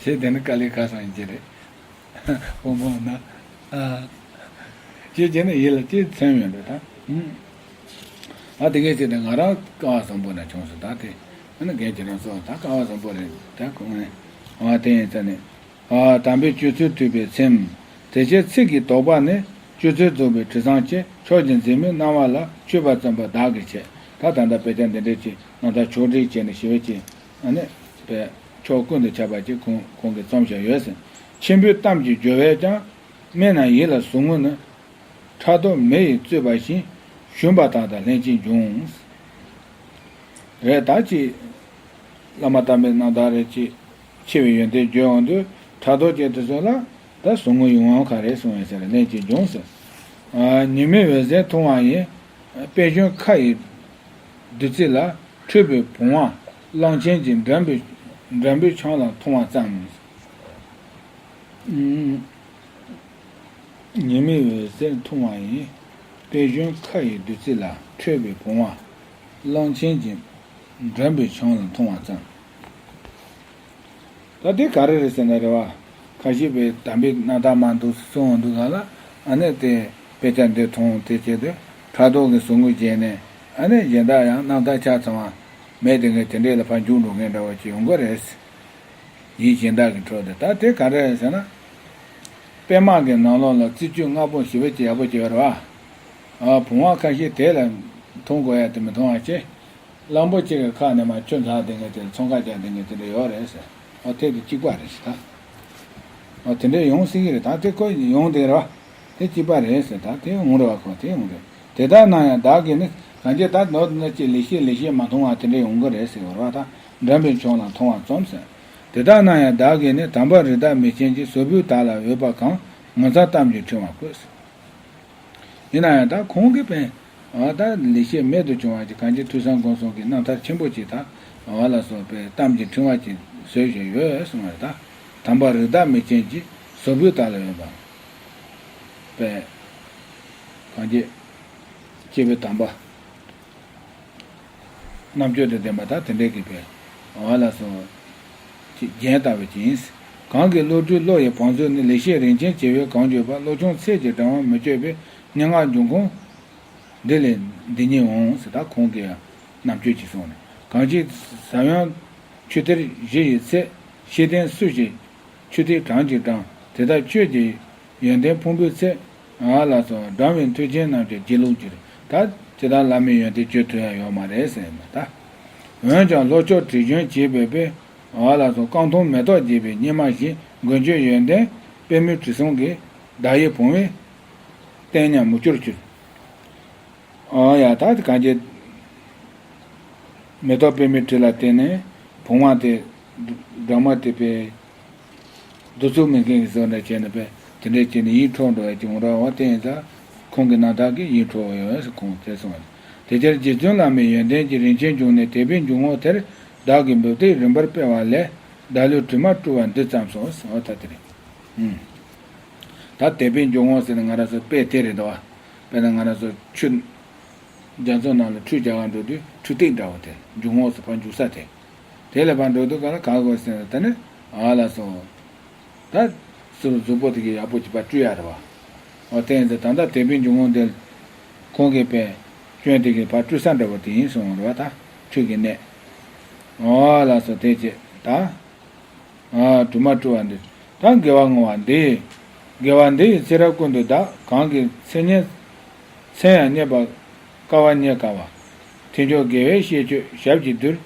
ཞེས་དེ་ནི་དཀའ་ལས་ཁག་སང་ཡིན་གྱི་རེད། དབང་པོ་ན། ཨ། ཅེས་བྱས་ནས་ཡིད་ལ་ཅེས་མཚོན་ཡོད་འདུག་ད། ཨ་དེ་གས་བྱས་ནས་ང་རང་ཀ་བ་བཟང་པོ་ན་བྱུང་སོང་ད་དེ། ཨ་ནི་རྒན་གྱི་རང་ཚོ་ད་ཀ་བ་བཟང་པོ་རེད་ད་ཁོང་ནས། ཨ་དེ་ཡིན་ཙང་ནས། ཨ་དམ་པའི་སྤྱོད་ཚུལ་ཐུབ་པའི་ཚིམ། དེ་ཕྱིར་ཚིག་གི་དོགས་པ་ནི། སྤྱོད་ཚུལ་རྫོགས་པའི་དྲི་བཟང་ཆེ། ཕྱོགས་ཀྱི་འཛིན་མའི་སྣང་བ་ལ། འཁྱུད་པ་བརྩམས་པ་བདག་གིས་བྱས། ད་ད་ལྟ་དཔེ་ཆ་འདི་འདྲས་ཀྱི་ནང་ལྟར་ཕྱོགས་སྒྲིག་བྱས་ནས་ཞི་བའི་ཅིག་ཨ་ནི། པའི་ཕྱོགས་ཀུན་ཏུ་ཁྱབ་པ་ཅིག་ཁོང་ཁོང་གིས་རྩོམ་བྱས་ཡོད་ཟེར། མཆིམས་ཕུའི་གཏམ་གྱི་སྦྱོར་བས་ཀྱང་། སྨྲས་ན་ཡིད་ལ་ཟུག་རྔུ་ནི། ཕྲག་དོག་མེ་ཡིས་གཙོས་པ་བཞིན། ཞུམ་པ་དག་དང་ལྷན་ཅིག་འབྱུང་། རེད་ད་ཅིག་བླ་མ་དམ་པའི་རྣམ་ཐར་རེད་ཅིག་ཆེ་བའི་ཡོན་ཏན་བརྗོད་འོང་དུས་ཕྲག་དོག་ཅན་དེ་ཚོ་ལ་ད་ཟུག་རྔུ་ཡོང་ཡོང་ག་རེ་གསུངས་ཡོད་ཟེར་ལན་ཅིག་འབྱུང་ཟེར། ཉི་མའི་འོད་ཟེར་མཐོང་བ་ཡིས། དཔལ་གཞུང་མཁའ་ཡི་བདུད་རྩི་ལ། འཕྲོས་པའི་བུང་བ་གླང་ཆེན་གྱི་འགྲམ་པའི་འགྲམ་པའི་ཆང་ལ་མཐོང་བ་ཙམ། ཉི་མའི་འོད་ཟེར་མཐོང་བ་ཡིས། དཔལ་གཞུང་མཁའ་ཡི་བདུད་རྩི་ལ། འཕྲོས་པའི་བུང་བ་གླང་ཆེན་གྱི་འགྲམ་པའི་ཆང་ལ་མཐོང་བ་ཙམ། ད་དེ་ག་རེ་རེད་ཟེར་ན་རེད་བ། ཁ་ཤས་པའི་དམ་པའི་རྣམ་ཐར་མ་འདུག་གསུང་འདུག་ག་ལ། ཨ་ནི་དེ་དཔེ་ཆ་འདི་མཐོང་དེ་བྱས་ཏེ་ཕྲག་དོག་གི་ཟུག་རྔུ་བྱས་ནས་ཨ་ནི་གཞན་དག་ཡང་རྣམ་ཐར་ཆ་ཚང་བ་མེད་དེ་ངས་དེ་འདྲས་ལ་ཕར་འཇུག་འགྲོ་མཁན་འདྲ་བ་ཅིག་ཡོང་གི་རེད། ཡིད་གཞན་དག་གི་འཕྲོ་དེ་ད་དེ་ག་རེ་རེད་ཟེར་ན། པད་མ་གི་ནང་ལོགས་ལ་རྩི་བཅུད་ལྔ་པོ་ཞེ་པོ་ཅིག་ཡག་པོ་ཅིག་ཡོད་རེད་བ། ཨ་བུང་བ་ཁ་ཤས་དེ་ལ་མཐོང་དགོས་ཡ་དེ་མི་མཐོང་བ་ཅེ། གླང་པོ་ཆེ་གི་ཁ་ནས་མར་ཆུ་འཛག་བསྡད་མཁན་དེ་ཚོང་ཁ་རྒྱག་བསྡད་མཁན་དེ་འདྲ་ཡོད་རེད་ཟེར། ཨོ་དེ་དེ་གཅིག་པ་རེད་ཟེར་ད། ཨོ་དེ་འདྲ་ཡོང་སྲིད་ཀྱི་རེད་ད་དེ་ཁོ་ཡོང་བསྡད་རེད་བ། དེ་གཅིག་པ་རེད་ཟེར་ད་དེ་ཡོང་རེད་བ་ཁོ་དེ་ཡོང་རེད། དེ་ལྟར་སྣང་ཡང་བདག་གིས་ནི་གང་ཅི་ད་ནོར་ན་ཅི་ལེགས་ཤེས་ལེགས་ཤེས་མ་མཐོང་བ་དེ་འདྲ་ཡོང་གི་རེད་ཟེར་བ་རེད་བ་ད་འགྲམ་པའི་ཆང་ལ་མཐོང་བ་ཙམ་ཟེར། དེ་དག་རྣམས་ཡང་བདག་གིས་ནི། དམ་པ་རིགས་བདག་མེད་ཅན་གྱི། ཟུར་ཕུད་དག་ལ་འོས་པ་གང་། ངོ་མཚར་གཏམ་གྱིས་ཕྲེང་བ་བཀོད། ཡིན་ན་ཡང་ད་ཁོང་གིས་པས་ཨ་ད་ལེགས་བཤད་རྨད་དུ་བྱུང་བ་ཅིག་གངས་ཅན་ཐོས་བསམ་སྒོམ་གསུམ་གྱི་རྣམ་ཐར་ཆེན་པོ་ཅིག་ད་ཨ་ལ་སོགས་པའི་གཏམ་གྱི་ཕྲེང་བ་ཅིག་བཟོས་བཞིན་ཡོད་གསུངས་པ་རེད། ད་དམ་པ་རིགས་བདག་མེད་ཅན་གྱི་ཟུར་ཕུད་དག་ལ་འོས་པ་པས་གངས་ཅན་སྐྱེས་བུ་དམ་པ། རྣམ་དཔྱོད་དང་ལྡན་པ་དག་དེ་འདྲའི་གི་པའི་འོ་ལ་སོགས་ཀྱི་རྒྱན་ལྟ་བུ་ཅིང་། གང་གི་བློ་གྲོས་བློ་ཡི་བང་མཛོད་ནི། ལེགས་བཤད་རིན་ཆེན་བྱེ་བས་གང་བརྗོད་པ། བློ་ཆུང་ཚད་ཀྱི་འགྲམ་བུ་མི་བསྐྱོད་པའི། སྙན་ངག་འབྱུང་ཁུངས་འདི་ལས་འདི་ཉིད་འོང་ཟེར། ད་ཁོང་གི་རྣམ་དཔྱོད་ཀྱིས་གསུངས་ནས། གང་ཞིག་ཟབ་ཡངས་ཆུ་གཏེར་བཞི་ཡི་ཚད། ཤེས་ལྡན་སུ་ཞིག་ཆུ་གཏེར་གྲངས་ཀྱིས་བགྲངས། དེ་དག་ཆོས་ཀྱི་ཡོན་ཏན་ཕུང་པོའི་ཚད། ཨ་ལ་སོགས་བགྲང་བའི་མཐུ་ཆེན་རྣམས་ཀྱང་བརྗེད་ལོག་གྱུར། ད་དེ་དག་བླ་མའི་ཡོན་ཏན་བརྗོད་ཐུབ་ཡ་ཡོད་མ་རེད་ཟེར་ན་ད། འོན་ཀྱང་བློ་ལྕོག་དྲི་བཞོན་བྱེད་པའི་དཔེ། ཨ་ལ་སོགས་རྐང་འཐུང་མེ་ཏོག་རྒྱས་པའི་སྙེ་མ་བཞིན། མགོན་ཁྱོད་ཡོན་ཏན་པདྨའི་དྲི་བསུང་གིས། བདག་ཡིད་བུང་བས་བསྟེན་ཀྱང་མི་སྐྱོར་གྱུར། ཨོ་ཡ་ད་དེ་གང་ཅི། མེ་ཏོག་པདྨའི་དྲི་ལ་བརྟེན་ནས་བུང་བ་དེ་སྦྲང་མ་དེ་པས་གདུག་རྩུབ་མེད་མཁན་གྱི་བཟོ་འདྲ་བྱས་ནས་པས་དེ་འདྲས་བྱས་ནས་ཡིད་འཕྲོག་འགྲོ་བའི་བྱུང་ར་བ་བསྟན་ཡིན་ཙང་ཁོང་གི་རྣམ་ཐར་གྱིས་ཡིད་འཕྲོག་ཡོད་ཟེར་ཁོང་དེ་གསུངས། དེ་ཕྱིར་རྗེ་བཙུན་བླ་མའི་ཡོན་ཏན་གྱི་རིན་ཆེན་འབྱུང་གནས་དད་པའི་འབྱུང་ངོགས་དེར་བདག་གིས་འབུལ་ཏེ་རིམ་པར་སྤེལ་བ་ལས་བདག་བློའི་དྲི་མ་བཀྲུ་བ་འདི་ཙམ་སོ་ཟེར་བ་ད་དེ་རེད། ད་དད་པའི་འབྱུང་ངོགས་ཟེར་ན་ང་རང་ཚོ་དཔེ་དེ་རེད་དོ། དཔེར་ན་ང་རང་ཚོ་ཆུ། རྒྱ་མཚོ་ནང་ལ་ཁྲུས་རྒྱག་ག་འགྲོ་དུས་ཁྲུས་སྟེགས་འདྲ་བོ་དེ་འབྱུང་ངོགས་སུ་ཕར་འཇུག་ས་དེ། དེ་ལ་ཕར་འགྲོ་དུས་ག་ལ་ག་དགོས་ཟེར་ན་ད་ནི་ཨ་ལ་སོ། ད་སོ་སོ་གཟུགས་པོ་དེ་གི་ཡག་པོ་ཅིག་ཕར་བཀྲུ་ཡ་རེད་བ། འོ་དེ་ཡིན་ཙང་ད་ལྟ་དད་པའི་འབྱུང་ངོགས་འདི་ཁོང་གིས་པའི་སྐྱོན་དེ་གི་ཕར་བཀྲུ་ས་འདྲ་བོ་དེ་ཡིན་གསུངས་རེད་བ་ད་ཁྲུས་ཀྱི་གནས། འོ་ལ་སོ་དེ་ཅེས་ད། ཨ་དྲི་མ་བཀྲུ་བ་འདི། ད་དགེ་བ་བསྔོ་བ་འདི། དགེ་བ་འདི་ཡི་ཚེ་རབས་ཀུན་ཏུ་བདག་གང་གི་མཚན་སྙན། མཚན་ཡང་རྙེད་པར་དཀའ་བ་རྙེད་དཀའ་བ། ཐེག་མཆོག་དགེ་བའི་བཤེས་ཆོས་ཞབས་ཀྱི་རྡུལ།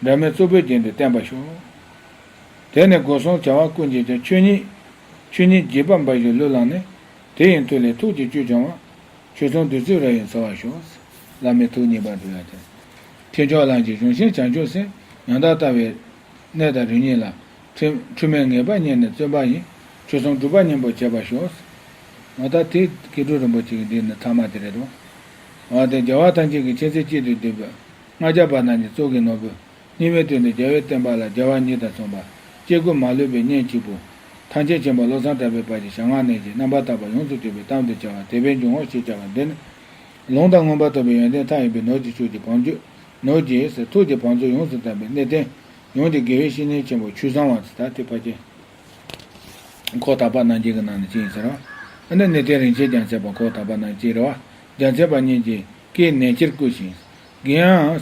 འབྲལ་མེད་གཙུག་ཕུད་རྒྱན་དུ་བསྟན་པར་ཤོག། དེ་ནས་སྒོ་གསུམ་བྱ་བ་ཀུན་གྱི་ཀྱང་ཆོས་ཉིད། ཆོས་ཉིད་རྗེས་དཔག་འབའ་ཞིག་བློས་བླངས་ནས། དེ་ཡི་མཐུ་ལས་ཐུགས་ཀྱི་བཅུད་སྦྱང་བ། ཆོས་སྲུང་བདུད་རྩི་རབ་ཡིན་འཚོ་བར་ཤོག། བླ་མའི་ཐུགས་མཉེས་པར་འགྲུབ་ཡ་དེ། ཐེག་མཆོག་ལམ་གྱི་གཞུང་ཤིང་བྱང་ཆུབ་སེམས། ཡང་དག་ལྟ་བའི་གནས་དང་རིམ་གཉིས་ལ། འཁྲུལ་འཁྲུལ་མེད་ངེས་པ་རྙེད་ནས་བརྩོན་པ་ཡིས། ཆོས་སྲུང་སྒྲུབ་པ་སྙིང་པོར་བྱེད་པར་ཤོག། འོ་ད་དེ་སྐྱེ་དྲུག་རིན་པོ་ཆེ་གི་འདི་ནི་ཐ་མ་དེ་རེད་དོ། འོ་དེ་རྒྱལ་བ་ཐམས་ཅད་ཀྱི་མཁྱེན་བརྩེ་གཅིག་ཏུ་བསྡུས་པའི། ལྔ་བརྒྱ་པ་རྣམས་ཀྱི་གཙུག་གི་ནོར་བུ། སྙིགས་མའི་དུས་འདིར་རྒྱལ་བའི་བསྟན་པ་ལ། རྒྱལ་བ་ཉིད་དང་མཚུངས་པ། སྐྱེ་དགུ་མ་ལུས་པའི་གཉེན་གཅིག་པུ། ཐམས་ཅད་མཁྱེན་པ་བློ་བཟང་གྲགས་པའི་དཔལ་གྱི་ཞལ་སྔ་ནས་ཀྱི་རྣམ་པར་དག་པ་ཡོངས་སུ་གྲུབ་པའི་གཏམ་དུ་བྱ་བ་དད་པའི་འབྱུང་ངོགས་ཞེས་བྱ་བ་འདི་ནི། ལུང་དང་མངོན་པར་རྟོགས་པའི་ཡོན་ཏན་མཐའ་ཡས་པའི་ནོར་གྱི་ཕྱོགས་ཀྱི་བང་མཛོད། ནོར་གྱི་ཟེར་ཐུགས་ཀྱི་བང་མཛོད་ཡོངས་སུ་དག་པའི་གནས་བརྟན། ཡོངས་ཀྱི་དགེ་བའི་བཤེས་གཉེན་ཆེན་པོ་ཆོས་བཟང་བ་ཟེར་ད་དེ་ཕལ་ཆེར། འཁོར་དག་པ་རྣམས་ཀྱི་གི་ནང་ནས་གཅིག་ཡིན་ཟེར་བ། ཨ་ནི་གནས་བརྟན་རིན་ཆེན་རྒྱལ་མཚན་པ་འཁོར་དག་པ་རྣམས་ཀྱི་རེད་བ། རྒྱལ་མཚན་པ་གཉིས་ཀྱིས་སྐད་ནན་ཆེར་བསྐུལ་ཞིང་། གཞན་ཡང་།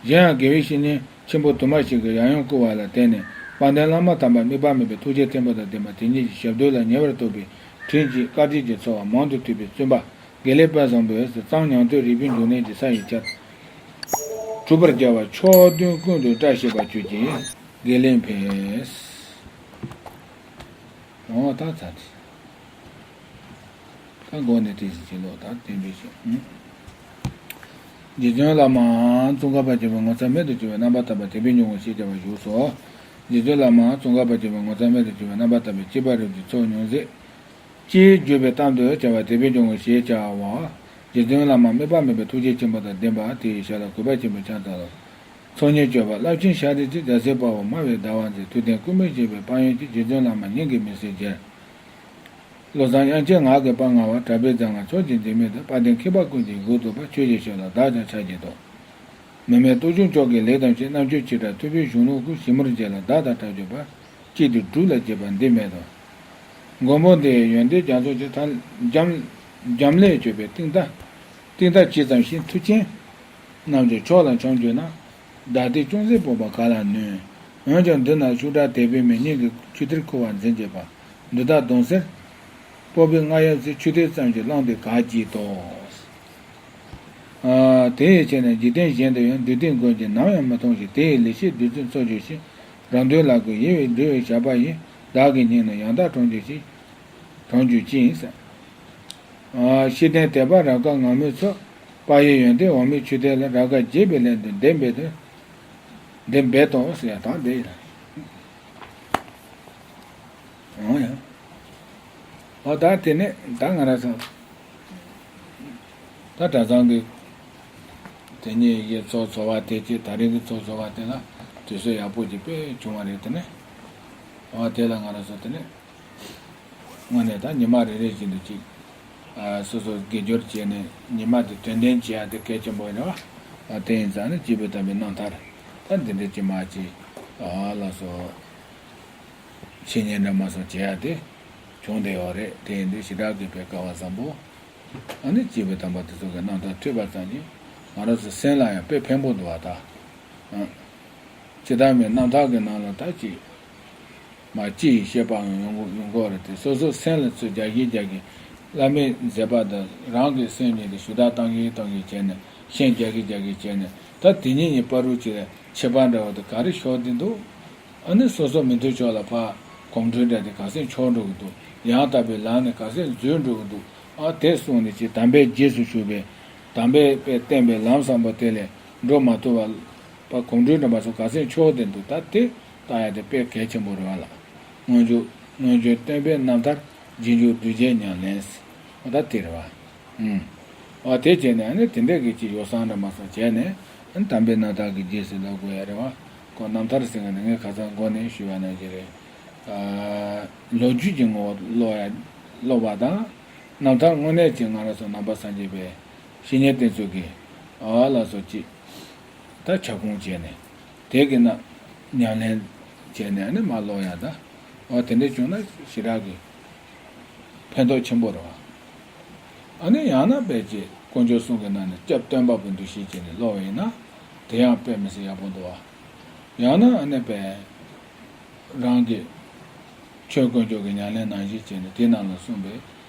གཞན་ཡང་དགེ་བའི་བཤེས་གཉེན་ཆེན་པོ་དུ་མ་ཞིག་གིས་ཡང་ཡང་བསྐུལ་བ་ལ་བརྟེན་ནས་དཔལ་ལྡན་བླ་མ་དམ་པ་དམིགས་པ་མེད་པའི་ཐུགས་རྗེ་མཐོན་པོ་དང་ལྡན་པ་དེ་ཉིད་ཀྱི་ཞབས་རྡུལ་ལ་ཉེ་བར་གཏུགས་པའི་དྲིན་གྱིས་བཀའ་དྲིན་གྱི་ཚོར་བ་མང་དུ་ཐོས་པའི་བཙུན་པ་དགེ་ལེགས་དཔལ་བཟང་པོས་གཙང་ཉང་སྟོད་རིག་པའི་འབྱུང་གནས་ཀྱི་ས་ཡི་ཆར་གྲུབ་པར་བྱ་བ་ཕྱོགས་བདུན་ཀུན་ཏུ་བཀྲ་ཤིས་པ་ཁྱོད་ཀྱིས་དགེ་ལེགས་འཕེལ། འོ་ད་ཚར་ཏེ། ད་འགོ་ནས་དེ་བཞིན་བྱེད་ལོ་ད་དེ་འདྲ་བྱེད། རྗེ་བཙུན་བླ་མ་ཙོང་ཁ་པ་ཆེན་པོའི་ངོ་མཚར་རྨད་དུ་བྱུང་བའི་རྣམ་པར་ཐར་པ་དད་པའི་འབྱུང་ངོགས་ཞེས་བྱ་བ་བཞུགས་སོ། རྗེ་བཙུན་བླ་མ་ཙོང་ཁ་པ་ཆེན་པོའི་ངོ་མཚར་རྨད་དུ་བྱུང་བའི་རྣམ་པར་ཐར་པའི་སྐྱེས་པ་རབས་ཀྱི་ཚོགས་མྱོང་ཟེར། ཅེས་བརྗོད་པའི་གཏམ་དུ་བྱ་བ་དད་པའི་འབྱུང་ངོགས་ཞེས་བྱ་བ། རྗེ་བཙུན་བླ་མ་དམིགས་པ་མེད་པའི་ཐུགས་རྗེ་ཆེན་པོ་དང་ལྡན་པ་དེ་ཡི་ཞལ་ལ་གུས་པ་ཆེན་པོས་ཕྱག་འཚལ་ལོ། ཚོགས་གཉིས་སྤྱོད་པ་རླབས་ཆེན་ཤཱཀྱའི་རྫ་སའི་དཔའ་བོ་སྨྲ་བའི་ཟླ་བ་མཛེས། ཐུབ་བསྟན་ཀུན་སྨོན་བཞད་པའི་དཔལ་ཡོན་གྱིས། རྗེ་བཙུན་བླ་མ་སྙིང་གི་མི་ཟད་མཇལ། བློ་བཟང་དབྱངས་ཅན་ངག་གི་དཔལ་མངའ་བ། གྲགས་པའི་རྫ་རྔ་ཚོགས་ཀྱིས་འཛིན་མི་དང་། དཔལ་ལྡན་མཁས་པ་ཀུན་གྱི་མགུལ་དུ་བ། ཆོས་ཀྱི་ཞབས་ལ་བདག་ཀྱང་ཕྱག་བགྱིད་དོ། མི་མེད་སྟོབས་ཆུང་མཆོག་གིས་ལེགས་དམ་བཅས། རྣལ་འབྱོར་ཆེ་དྲགས་ཐུབ་པའི་གཞུང་ལུགས་ཀུན། ཞིབ་མོར་མཇལ་ལ་བདག་དང་ཐག་ཆོད་པ། གཅིག་ཏུ་སྒྲུབ་ལ་བྱེད་པ་འདི་མེད་དོ། མགོན་པོ་འདི་ཡི་ཡོན་ཏན་རྒྱ་མཚོ་ཆེ། ཐ་འཇམ་འཇམ་ལས་སྤྱོད་པའི་གཏིང་མཐའ། གཏིང་མཐའ་ཇི་ཙམ་ཞིག་མཐུ་ཆེན་རྣམས་ཀྱང་ཕྱོགས་ལ་འཁྱམས་གྱུར་ན། བདག་ལྟའི་ཅུང་ཟད་སྤོབས་པ་ག་ལ་ནུས། འོན་ཀྱང་འདི་ན་ཤུགས་དྲག་དད་པའི་མེ། སྙིང་གི་ཆུ་གཏེར་ཁུ་བ་འཛིན་བྱེད་པ། འདི་དག་གདུང་སེལ་སྤོབས་པའི་རྔ་ཡབ་ཟེར། ཆུ་གཏེར་ཙམ་གྱིས་བླངས་ཏེ་ག་བགྱིད་དོ། ཨ། དེ་ཡི་ཕྱིར་ན་འཇིག་རྟེན་གཞན་དུ་ཡང་། བདུད་སྡེའི་མགོན་གྱིས་ནམ་ཡང་མི་མཐོང་ཞིང་། དེ་ཡི་ལེགས་བཤད་བདུད་རྩི་འཚོ་གྱུར་ཅིང་། རང་དོན་ལ་བཀོད་ཡིད་བཞིན་འགྲུབ་པའི་ཞགས་པ་ཡིས། བདག་གི་སྙིང་ནི་ཡང་དག་དྲངས་གྱུར་ཅིག། དྲངས་གྱུར་ཅིག་ཟེར། ཨ། ཤེས་ལྡན་དད་པ་རབ་དཀར་ངང་མོས་འཚོ། དཔལ་ཡེ་ཡོན་ཏན་འོ་མའི་ཆུ་གཏེར་ལ། རབ་དཀར་དགྱེས་པའི་ལན་དུ་འདི་འབད་དོ། འདི་འབད་དོ་ཟེར་ཡ་དང་འདི་ཡིན། འོ་ད་དེ་ནས་ད་ང་རང་ཚོ་ད་གྲྭ་ཚང་གི་དེ་ཉིད་ཀྱི་ཚོགས་འཚོགས་པ་དེ་ཅི་ད་རེས་ཀྱི་ཚོགས་འཚོགས་པ་དེ་ལ་དུས་ཚོད་ཡག་པོ་ཅིག་དཔེ་བྱུང་བ་རེད། དེ་ནས་འོ་དེ་ལ་ང་རང་ཚོ་དེ་ནས་དངོས་གནས་ད་ཉི་མ་རེ་རེ་བཞིན་དུ་ཅིག་ཨ་སོ་སོ་དགེ་སྦྱོར་བྱས་ནས་ཉི་མ་དེ་དོན་ལྡན་བྱེད་ཡ་དེ་གལ་ཆེན་པོ་རེད་བ། ཨ་དེ་ཡིན་ཙང་ནི་སྐྱེས་བུ་དམ་པའི་རྣམ་ཐར་ད་འདི་འདྲ་ཅིག་མ་ཅིག་ཨ་ལགས་སོ། འཆད་ཉན་འདྲ་མ་སོགས་བྱེད་ཡ་དེ་བྱུང་བསྡད་ཡོད་རེད། དེ་ཡིན་དུས་ཞེ་དྲག་གི་དཔེ་སྐལ་བ་བཟང་པོ། ཨ་ནི་སྐྱེས་བུ་དམ་པ་དེ་ཚོ་གི་རྣམ་ཐར་ཐོས་པ་ཙམ་གྱིས་ང་རང་ཚོ་སེམས་ལ་ཡང་དཔེ་ཕན་པོ་འདུག་བ་ད། ཨ། ཇི་ལྟར་མི་རྣམ་ཐར་གྱི་ནང་ལ་ད་ཅི། མ་ཅི་ཡི་བཤད་པའང་ཡོང་གི་ཡོང་གི་རེད་དེ་སོ་སོ་སེམས་ལ་ཚུར་རྒྱག་གིན་རྒྱག་གིན་བླ་མའི་མཛད་པ་དང་རང་གི་སེམས་ཉིད་དེ་ཞུ་དག་བཏང་གིན་བཏང་གིན་བྱས་ནས་ཤན་རྒྱག་གིན་རྒྱག་གིན་བྱས་ནས་ད་དེ་གཉིས་ཀྱི་བར་དུ་ཅི་ཁྱད་པར་འདྲ་བོ་དེ་ག་རེ་ཤོར་བསྡད་འདུག་ཨ་ནི་སོ་སོ་མི་མཐུན་ཕྱོགས་ལ་ཕར་གོམ་བགྲོད་འདྲ་དེ་ག་ཚོད་འཁྱོར་འགྲོ་གི་འདུག་ཡང་དག་པའི་ལམ་ནས་ག་ཚོད་འཛུལ་འགྲོ་གི་འདུག་ཨ་དེ་གསུངས་ནས་ཅི་དམ་པའི་རྗེས་སུ་ཞུགས་པའི་དམ་པས་དཔེ་བསྟན་པའི་ལམ་བཟང་པོ་དེ་ལས་འགྲོ་མ་ཐུབ་པ་ཕར་གོམ་བགྲོད་འདྲ་མ་སོང་ག་ཚོད་འཁྱོར་བསྡད་འདུག་ད་དེ་ལྟ་ཡ་དེ་དཔེ་གལ་ཆེན་པོ་རེད་བ་ལ། སྔོན་འཇུག་སྔོན་བྱོན་སྟོན་པའི་རྣམ་ཐར་རྗེས་འཇུག་གདུལ་བྱའི་ཉམས་ལེན། ཨོ་ད་དེ་རེད་བ། ཨུམ། ཨོ་དེ་བྱས་ནས་ཨ་ནི་དེ་འདྲས་ཀྱི་ཅིག་ཡོ་བསྲང་འདྲ་མ་སོགས་བྱས་ནས་ཨ་ནི་དམ་པའི་རྣམ་ཐར་གྱི་རྗེས་སུ་ལོག་དགོས་ཡ་རེད་བ། ཁོ་རྣམ་ཐར་ཟེར་མཁན་ནི་ངས་ཁ་སང་འགོ་ནས་ཞུས་པ་ནང་བཞིན་རེད། ཨ། ལོ་རྒྱུས་ཀྱི་ངོ་བོ་ཀློག་ཡ་ཀློག་པ་དང་། རྣམ་ཐར་དངོས་གནས་ཀྱི་ང་རང་ཚོ་ནང་པ་སངས་རྒྱས་པའི་བཤེས་གཉེན་བསྟེན་ཚུལ་གྱི་ཨ་ལ་སོགས་ཀྱི་ད་ཁྱབ་ཁོངས་བྱས་ནས་དེ་གི་ནང་ཉམས་ལེན་བྱས་ནས་ཨ་ནི་མར་ཀློག་ཡ་ད། ཨོ་དེ་འདྲས་བྱུང་ན་ཞེ་དྲག་གི་ཕན་ཐོགས་ཆེན་པོ་རེད་བ། ཨ་ནི་ཡང་ན་དཔེ་ཅིག་དཀོན་མཆོག་གསུམ་གྱི་ནང་ནས་སྐྱབས་སྟོན་པ་པོ་འདུ་ཤེས་བྱས་ནས་ཀློག་པ་ཡིན་ན་དེ་ཡང་དཔེ་མི་སྲིད་ཡག་པོ་འདུག་བ། ཡང་ན་ཨ་ནི་དཔེ་རང་གི་ཆོས་དཀོན་མཆོག་གི་ཉམས་ལེན་ནང་བཞིན་བྱས་ནས་དེ་ནང་ལ་གསུངས་པའི་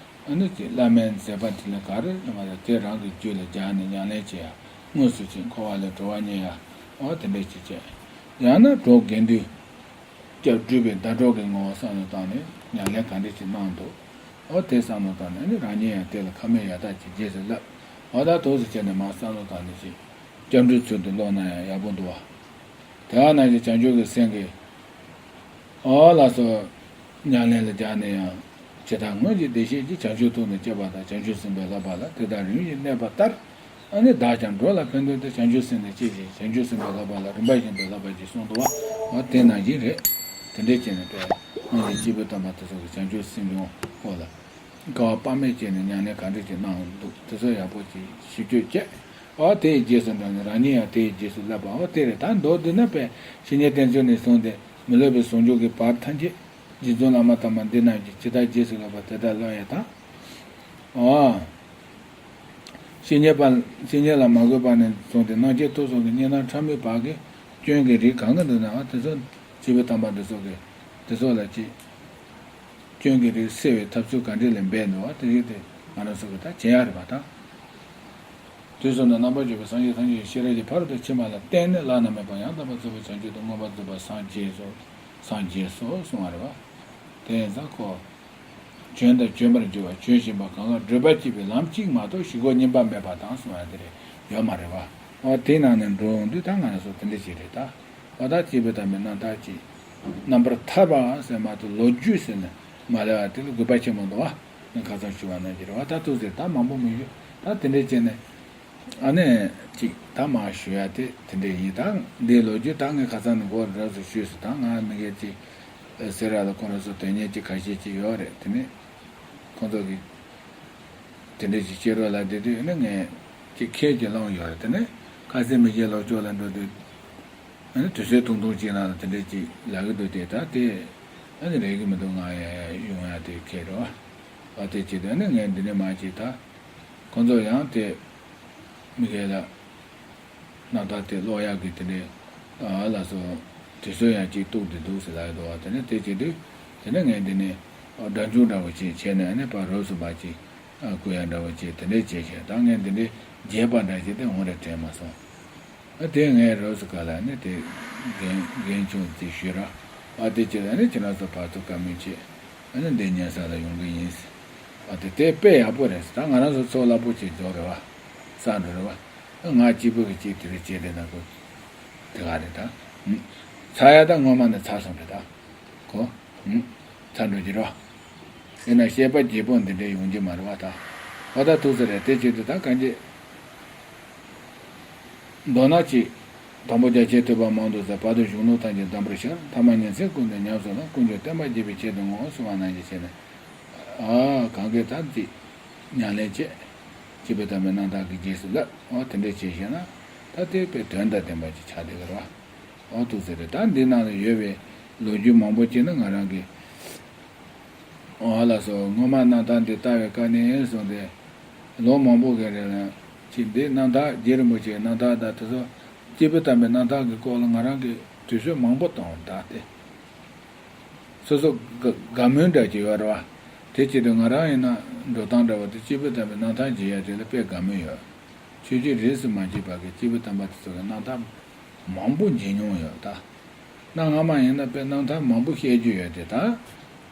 ཨ་ནི་ཅིག་བླ་མའི་མཛད་པ་དེ་ལ་ག་རེ་རེད་མ་རེད་དེ་རང་གི་རྒྱུད་ལ་སྦྱར་ནས་ཉམས་ལེན་བྱེད་ཡ་དངོས་སུ་ཅིག་འཁོར་བ་ལས་གྲོལ་བ་རྙེད་ཡ་ཨོ་དེ་འདྲས་ཅིག་བྱས། ཡང་ན་གྲོགས་དགེ་འདུན། སྐྱབས་སྒྲུབ་པའི་ཟླ་གྲོགས་ཀྱི་ངོ་བོ་བསམ་བློ་བཏང་ནས་ཉམས་ལེན་ག་འདྲ་ཞིག་གནང་འདུག་ཨོ་དེ་བསམ་བློ་བཏང་ནས་ནི་རང་ཉིད་ཡང་དེ་ལ་ཁ་མེད་ཡ་ཐག་ཅིག་རྗེས་སུ་བསླབ། ཨོ་ད་དུས་སུ་བྱས་ནས་མར་བསམ་བློ་བཏང་ནས་ཅིག་སྐྱབས་འགྲོའི་ཚུལ་དུ་ཀློག་ན་ཡང་ཡག་པོ་འདུག་བ། དེ་བ་ནང་བཞིན་བྱང་ཆུབ་ཀྱི་སེམས་ཀྱི་ཨོ་ལགས་སོ། ཉམས་ལེན་ལ་སྦྱར་ནས་ཡང་ཇི་ལྟར་སྔོན་གྱི་བདེ་གཤེགས་ཀྱིས་བྱང་ཆུབ་ཐུགས་ནི་བསྐྱེད་པ་དང་། བྱང་ཆུབ་སེམས་དཔའི་བསླབ་པ་ལ་དེ་ལྟར་རིམ་བཞིན་གནས་པ་ལྟར། ཨ་ནི་བདག་ཀྱང་འགྲོ་ལ་ཕན་དོན་དུ། བྱང་ཆུབ་སེམས་ནི་སྐྱེད་བྱེད། བྱང་ཆུབ་སེམས་དཔའི་བསླབ་པ་ལ་རིམ་པ་བཞིན་དུ་བསླབ་པ་ཞེས་གསུངས་འདུག་བ། འོ་དེ་ནང་བཞིན་རེད། དེ་འདྲས་བྱས་ནས་དཔེ་སྔོན་གྱི་སྐྱེས་བུ་དམ་པ་དེ་ཚོ་གིས་བྱང་ཆུབ་སེམས་སྦྱོང་སྐོར་ལ་དཀའ་བ་དཔག་མེད་བྱས་ནས་ཉམས་ལེན་ག་འདྲས་ཀྱིས་གནང་འདུག་དེ་ཚོ་ཡག་པོ་ཅིག་ཞིབ་དཔྱོད་བྱས། འོ་དེའི་རྗེས་སུ་འགྲོ་ནས་རང་ཉིད་ཡང་དེའི་རྗེས་སུ་བསླབ་པ། འོ་དེ་རེད། ད་མདོར་བསྡུས་ན་དཔེ་བཤེས་གཉེན་བསྟེན་ཚུལ་ནས་བཟུང་སྟེ་མི་སློབ་པའི་ཟུང་འཇུག་གི་བར་ཐམས་ཅད་རྗེ་བཙུན་བླ་མ་དམ་པ་འདི་རྣམས་ཀྱིས་ཇི་ལྟར་རྗེས་སུ་བསླབ་པ་དེ་ལྟར་བསླབ་ཡ་དང་། འོ། བཤེས་གཉེན་པ། བཤེས་གཉེན་ལ་མ་གུས་པ་ནས་བཟུང་སྟེ་རྣམ་མཁྱེན་ཐུགས་གསུམ་གྱི་སྙན་དང་ཕྲ་མོའི་བར་གྱི་སྐྱོན་གྱི་རིགས་གང་ག་འདུག་ན་དེ་ཚོ་སྐྱེས་བུ་དམ་པ་འདི་ཚོ་གིས་དེ་ཚོ་ལ་ཅི། སྐྱོན་གྱི་རིགས་སེལ་བའི་ཐབས་ཚུལ་ག་འདྲས་ལས་འབད་འདུག་བ་དེ་རིགས་དེ་ང་རང་ཚོ་གིས་ད་བྱེད་ཡ་རེད་པ་ད། དུས་གསུམ་དུ་རྣམ་པར་འཇོག་པའི་སངས་རྒྱས་ཐམས་ཅད་ཀྱི་ཤེས་རབ་ཀྱིས་ཕ་རོལ་ཏུ་ཕྱིན་པ་ལ་བརྟེན་ནས་བླ་ན་མེད་པ་ཡང་དག་པར་རྫོགས་པའི་བྱང་ཆུབ་ཏུ་མངོན་པར་རྫོགས་པར་སངས་རྒྱས་སོ། སངས་རྒྱས་སོ་གསུང་བ་རེད་བ། དེ་ཡིན་ཙང་ཁོ། བྱོན་དང་བྱོན་པར་འགྱུར་བ་བྱོན་བཞིན་པ་གང་ག་བགྲོད་པ་གཅིག་པའི་ལམ་གཅིག་མ་གཏོགས་ཞིག་གོ་གཉིས་པ་མེད་པ་དང་གསུང་བ་དེ་རེད་ཡོད་མ་རེད་བ། འོ་དེའི་ནང་ནས་འགྲོ་འོང་དུས་ད་ང་རང་ཚོ་དེ་འདྲ་ཞིག་རེད་ད། འོ་ད་སྐྱེས་བུ་དམ་པའི་རྣམ་ཐར་གྱི་རྣམ་པར་ཐར་པའང་ཟེར་མ་གཏོགས་ལོ་རྒྱུས་ཟེར་ནས་མ་ལབ་པ་དེ་ལ་དགོས་པ་ཆེན་པོ་འདུག་བ། ངས་ཁ་སང་ཞུས་པ་ནང་བཞིན་རེད་བ། ད་ཐུགས་ཟེར་ད་མང་པོ་མི་ཞུ་ད་དེ་འདྲས་བྱས་ནས། ཨ་ནི་ཅིག་ད་མར་ཞུ་ཡ་དེ་དེ་འདྲས་ཡིན། ད་འདིའི་ལོ་རྒྱུས་ད་ངས་ཁ་སང་ནས་འགོ་རེ་རེ་བཞིན་ཞུས་སོང་། ད་ང་མི་སྒེར་ཅིག་ཟེར་ཡ་ལ་ཁོ་རང་ཚོ་དོན་གཉེར་ཅིག་ཁ་ཤས་ཅིག་ཡོད་རེད། དེ་ནས་ཁོང་ཚོ་གིས་དེ་འདྲས་ཅིག་བཤད་རོགས་ལབ་བསྡད་དུས་ཨ་ནི་ངས་ཅིག་ཁས་ཅིག་བླངས་ཡོད་རེད། དེ་ནས་ཁ་སང་མི་སྒེར་ལོག་ཕྱོགས་ལ་འགྲོ་དུས་ཨ་ནི་དུས་ཚོད་ཐུང་ཐུང་ཅིག་ནང་ལ་དེ་འདྲས་ཅིག་ལབ་ཀྱི་འདུག་དེ་ད་དེ་ཨ་ནི་རེད་ཀྱི་མི་འདུག་ང་ཡ་ཡ་ཡོང་ཡ་དེ་ཁེལ་རེད་བ། ཨ་དེ་བྱེད་དུས་ཨ་ནི་ངས་འདི་ནས་མར་ཅིག་ད། ཁོང་ཚོ་ཡང་དེ་མི་སྒེར་ལ་རྣམ་ཐར་དེ་ཀློག་ཡག་གི་དེ་འདྲའི་ཨ་ལ་སོགས་དུས་ཚོད་ཡང་གཅིག་གཏུགས་བསྡད་འདུག་ཟེར་ལབ་ཡོད་འདུག་བ། དེ་ནས་དེ་བྱེད་དུས་དེ་ནས་ངས་འདི་ནས་སྒྲ་འཇུག་འདྲ་བོ་ཅིག་བྱས་ནས་ཨ་ནི་ཕར་རོབ་ཙམ་ཕར་ཅིག་བསྐུར་ཡག་འདྲ་བོ་ཅིག་དེ་འདྲས་བྱས་ཤག་ད་ངས་འདི་འདྲའི་རྒྱས་པ་འདྲ་ཞིག་དེ་འོང་རེ་དྲན་མ་སོང་། ཨ་དེ་ངས་རོབ་ཙམ་ག་ལ་ནི་དེ་རྒན་རྒན་ཆུང་ཅིག་ཞུས་ར། ཨ་དེ་ཅིག་ལ་ནི་ཁྱེད་རང་ཚོ་བར་དུ་བཀའ་མོལ་བྱེད། ཨ་ནི་འདི་ཉན་ས་ལ་ཡོང་གི་ཡིན། ཨ་དེ་དེ་དཔེ་ཡག་པོ་རེད། ད་ང་རང་ཚོ་ཚོགས་རླབས་པོ་ཆེ་འཇོག་རེད་བ། ས་འགྲོ་རེད་བ། ང་གཅིག་པུ་གི་གཅིག་དེ་རེད་བྱས་རེད་ན་ཁོ། དེ་ག་རེད་ད། ཚར་ཡ་ད་སྔོན་མ་ནས་ཚར་སོང་རེད་ད། ཁོ། ཚར་འགྲོ་གི་རེད་བ། དེས་ན་བཤད་པ་བརྗེ་པོ་འདི་འདྲའི་ཡོང་རྒྱུ་མ་རེད་བ་ད། འོ་ད་ཐུགས་ཟེར་རེད་དེ་བྱེད་དུས་ད་གང་ཅི། མདོར་ན་ཅི། དང་པོ་རྒྱ་ཆེར་ཐོས་པ་མང་དུ་ཟེར་བར་དུ་གཞུང་ལུགས་ཐམས་ཅད་གདམས་པར་ཤར། ཐ་མ་ཉིན་མཚན་ཀུན་ཏུ་ཉམས་སུ་བླངས། དཀོན་མཆོག་བསྟན་པ་རྒྱས་པའི་ཆེད་དུ་བསྔོ་གསུངས་པ་ནང་བཞིན་བྱས་ནས། ཨ་གང་གིས་ད་ཅི། ཉམས་ལེན་བྱེད། སྐྱེས་བུ་དམ་པའི་རྣམ་ཐར་གྱི་རྗེས་སུ་བསླབ། འོ་དེ་འདྲས་བྱས་ཤེ་ན། ད་དེ་དཔེ་དོན་དང་ལྡན་པ་ཅིག་ཆགས་བསྡད་ཀྱི་རེད་བ། འོ་ཐུགས་ཟེར་རེད་ད་འདི་ནང་ལ་ཡོད་པའི་ལོ་རྒྱུས་མང་པོ་ཅིག་ནི་ང་རང་གིས། ཨ་ལགས་སོ་སྔོན་མ་རྣམ་ཐར་འདི་ལྟ་བའི་སྐབས་ནས་བཟུང་སྟེ། ལོ་མང་པོ་གི་རིང་ལ་ཅིག་འདི་རྣམ་ཐར་རྗེ་རིན་པོ་ཆེའི་རྣམ་ཐར་དང་དེ་ཚོ་སྐྱེས་བུ་དམ་པའི་རྣམ་ཐར་གྱི་སྐོར་ལ་ང་རང་གིས་དུས་ཚོད་མང་པོ་བཏང་བ་ད་དེ། སོ་སོ་དགའ་དགའ་མོས་འདྲ་ཅིག་ཡོད་རེད་བ། དེ་བྱེད་དུས་ང་རང་ཡིན་ན་འགྲོ་སྟངས་འདྲ་བ་དེ་སྐྱེས་བུ་དམ་པའི་རྣམ་ཐར་མཇལ་ཡ་དེ་ལ་དཔེ་དགའ་མོས་ཡོད། ཆོས་བརྒྱུད་རིས་སུ་མ་ཆད་པ་གི་སྐྱེས་བུ་དམ་པ་དེ་ཚོ་གི་རྣམ་ཐར་མང་པོ་མཇལ་མྱོང་ཡོད་ད། གནའ་སྔ་མ་ཡིན་ན་དཔེ་རྣམ་ཐར་མང་པོ་བཤད་རྒྱུ་ཡོད་དེ་ད།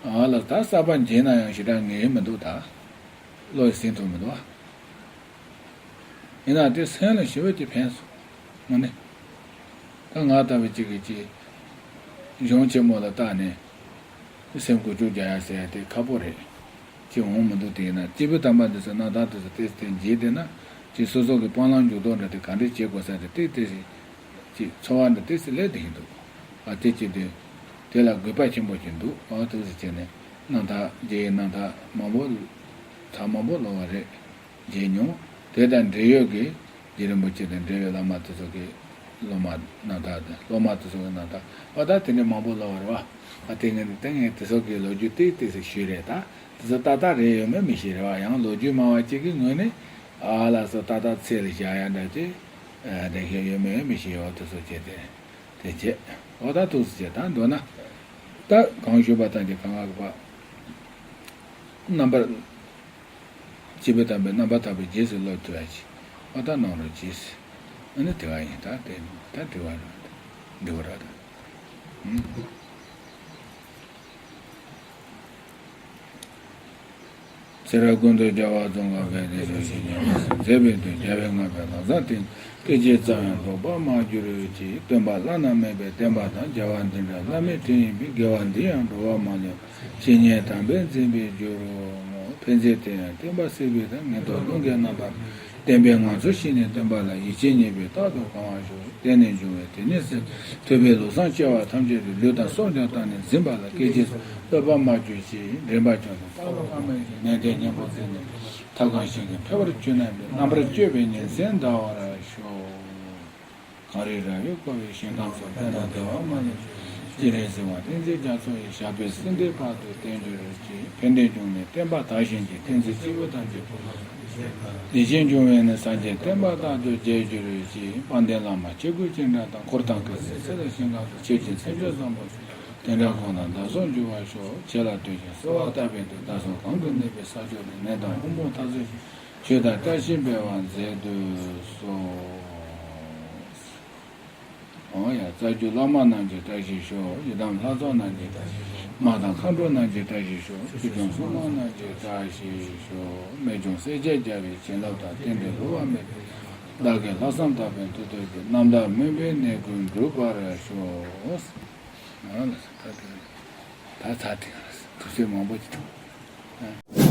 ཨ་ལ་ད་གསར་པ་མཇལ་ན་ཡང་ཞེ་དྲག་ངེས་མི་འདུག་ད། བློ་ཡིས་ཟིན་ཐུབ་མི་འདུག་ཨ། ཡིན་ན་དེ་སེམས་ལ་ཞེ་པོ་ཅིག་ཕན་སོང་། དངོས་གནས། ད་ང་ལྟ་བུ་གཅིག་གིས་ཅིག་གཞུང་ཆེན་མོ་ལ་བལྟས་ནས་སེམས་འགུལ་སྐྱོད་རྒྱག་ཡ་ཟེར་ཡ་དེ་ཁག་པོ་རེད། ཅིག་འོང་མི་འདུག་དེས་ན་སྐྱེས་བུ་དམ་པ་འདི་ཚོ་རྣམ་ཐར་དེ་ཚོ་ཏོག་ཙམ་མཇལ་བསྡད་ན་ཅིག་སོ་སོ་གི་སྤང་བླང་འཇུག་ལྡོག་འདྲ་དེ་ག་འདྲས་བྱེད་དགོས་ས་རེད་དེ་ཏོག་ཙམ་ཅིག་ཚོར་བ་འདི་ཏོག་ཙམ་སླེབས་བསྡད་ཀྱི་འདུག་ཨ་དེ་བྱེད་དུས་དེ་ལ་དགོས་པ་ཆེན་པོ་ཅིག་འདུག་ཨ་ཏོག་ཙམ་བྱས་ནས་རྣམ་ཐར་མཇལ་ཡའི་རྣམ་ཐར་མང་པོ་ཐེངས་མང་པོ་ལོངས་པ་རེད། མཇལ་མྱོང་། དེ་དང་འབྲེལ་ཡོད་ཀྱི་རྗེ་རིན་པོ་ཆེ་དང་འབྲེལ་བའི་བླ་མ་དེ་ཚོ་གི་སློབ་མ་རྣམ་ཐར་དང་སློབ་མ་དེ་ཚོ་གི་རྣམ་ཐར་ཨ་ད་དེ་འདྲ་མང་པོ་ལོངས་པ་རེད་བ། ཨ་དེ་ངས་ནི་ཏན་ངས་དེ་ཚོ་གི་ལོ་རྒྱུས་ཏིག་ཏིག་ཙམ་ཞུས་རེད་ད། དེ་ཚོ་ཏག་ཏག་རེད་ཡོད་མེད་མི་ཤེས་རེད་བ་ཡང་ལོ་རྒྱུས་སྨྲ་བ་གཅིག་གི་ངོས་ནས་ཨ་ལགས་སོ་ཏག་ཏག་ཚད་ལ་བཞག་ཡ་འདྲ་ཅིག་ཨ་དེ་ཤེས་ཡོད་མེད་མི་ཤེས་ཡོད་དེ་ཚོ་བྱས་ཏེ་དེ་བྱས་ཨོ་ད་ཐུགས་སུ་ཆེ་ད་འདོད་ན་ད་གང་ཞུས་པ་ད་འདི་གང་ང་གི་པ། རྣམ་པར། སྐྱེས་བུ་དམ་པའི་རྣམ་པར་ཐར་པའི་རྗེས་སུ་བསླབ་ཐུབ་པ་ཞིག་ཨ་ད་གནང་རོགས་གྱིས། ཨ་ནི་དེ་བ་ཡིན་ད་དེ་ད་དྲི་བ་རེད་འདི་བ་ར་ད། སེ་ར་ཀུན་ཏུ་རྒྱལ་བ་ཙོང་ཁ་པའི་གདན་ཞུ་ཞིག་ཉན་མཛད་པའི་དུས་རྒྱལ་བའི་ངག་པའི་ལམ་བཟང་སྟེང་སྐད་ཅིག་ཙམ་ཡང་ལྡོག་པར་མ་གྱུར་ཅིག་སྟོན་པ་བླ་ན་མེད་པའི་བསྟན་པ་དང་རྒྱལ་བ་འདི་འདྲ་བླ་མའི་དྲིན་ཡིན་པས་དགེ་བ་འདི་ཡང་འགྲོ་བ་མ་ལུས་བཤེས་གཉེན་དམ་པས་འཛིན་པའི་རྒྱུ་རུ་ངོ་། ཕན་ཚུན་དེ་ཡང་བསྟན་པ་གསལ་བའི་དང་ངེས་རྟོགས་ཀློང་གི་རྣམ་པར་བསྟན་པའི་ངང་ཚུལ་ཤེས་ནས་སྟོན་པ་ལ་ཡིད་ཆེས་རྙེད་པའི་རྟག་ཏུ་གང་བ་ཞུ། དེ་ནས་འབྱུང་བའི་དེ་ནས་སེམས་ཐོས་པའི་ལུགས་བཟང་སྐྱེ་བ་ཐམས་ཅད་དུ་ལུས་དང་སྲོག་ཀྱང་བཏང་ནས་འཛིན་པ་ལ་སྐད་ཅིག་བསླབ་པ་མ་གྱུར་ཅིག་འདྲེན་པ་ཀྱང་དུ་རྟག་ཏུ་ཨ་མའི་ནན་ཏན་གཉེན་པོ་བརྩིས་ནས་ཐབས་གང་ཞིག་གིས་འཕེལ་བར་གྱུར་ན་མེད་རྣམ་པར་དཔྱོད་པའི་ཉིན་མཚན་འདའ་བར་ཤོག་གངས་རི་ར་བས་བསྐོར་བའི་ཞིང་ཁམས་སུ་བསྟན་དང་བདེ་བ་མ་ལུས་པའི་སྤྱན་རས་གཟིགས་དབང་བསྟན་འཛིན་རྒྱ་མཚོ་ཡི་ཞབས་པད་སྲིད་མཐའི་བར་དུ་བརྟན་གྱུར་ཅིག་ཕན་བདེ་འབྱུང་གནས་བསྟན་པ་དར་ཞིང་རྒྱས། བསྟན་འཛིན་སྐྱེས་བུ་ཐམས་ཅད་བདེ་ཆེན་འབྱུང་བའི་གནས། སངས་རྒྱས་བསྟན་པ་རྟག་ཏུ་རྒྱས་གྱུར་ཅིག་དཔལ་ལྡན་བླ་མ་སྐྱེ་དགུའི་སྤྱན་འདྲ་དང་འཁོར་དང་བརྒྱུད་ཚེ་ཚེ་ལ་ཞིང་ཁམས་སུ་ཆོས་ཀྱི་མཚན་བརྗོད་བཟང་པོ་དེ་འདྲ་གང་དང་བདག་སོགས་འབྱུང་བར་ཤོག་ཆོས་ལ་ལྟོས་ཤིང་གསོལ་བ་བཏབ་པའི་མཐུས་བདག་སོགས་གང་དུ་གནས་པའི་ས་ཕྱོགས་ནས་ནད་དང་དབུལ་ཕོངས་མཐར་སོན་ཞིང་ཆོས་དང་བཀྲ་ཤིས་འཕེལ་བར་མཛད་དུ་གསོལ། འོ་ཡ་རྩ་བརྒྱུད་བླ་མ་རྣམས་ཀྱི་བཀྲ་ཤིས་ཤོག་ཡི་དམ་ལྷ་ཚོགས་རྣམས་ཀྱི་བཀྲ་ཤིས་ཤོག་མ་དང་མཁའ་འགྲོ་རྣམས་ཀྱི་བཀྲ་ཤིས་ཤོག་ཆོས་སྐྱོང་སྲུང་མ་རྣམས་ཀྱི་བཀྲ་ཤིས་ཤོག་རྨད་བྱུང་སྲས་བཅས་རྒྱལ་བའི་བྱིན་རླབས་དང་བསྟན་པའི་འགྲོ་བ་མིའི་བདག་གི་ལྷག་བསམ་དག་པའི་མཐུ་སྟོབས་ཀྱིས་རྣམ་དག་སྨོན་པའི་གནས་ཀུན་འགྲུབ་པར་ཤོག་ཨ་ལ་ད་དེ་ད་ཚར་དེ་དུས་ཚོད་མང་པོ་ཅིག་འགྲོ།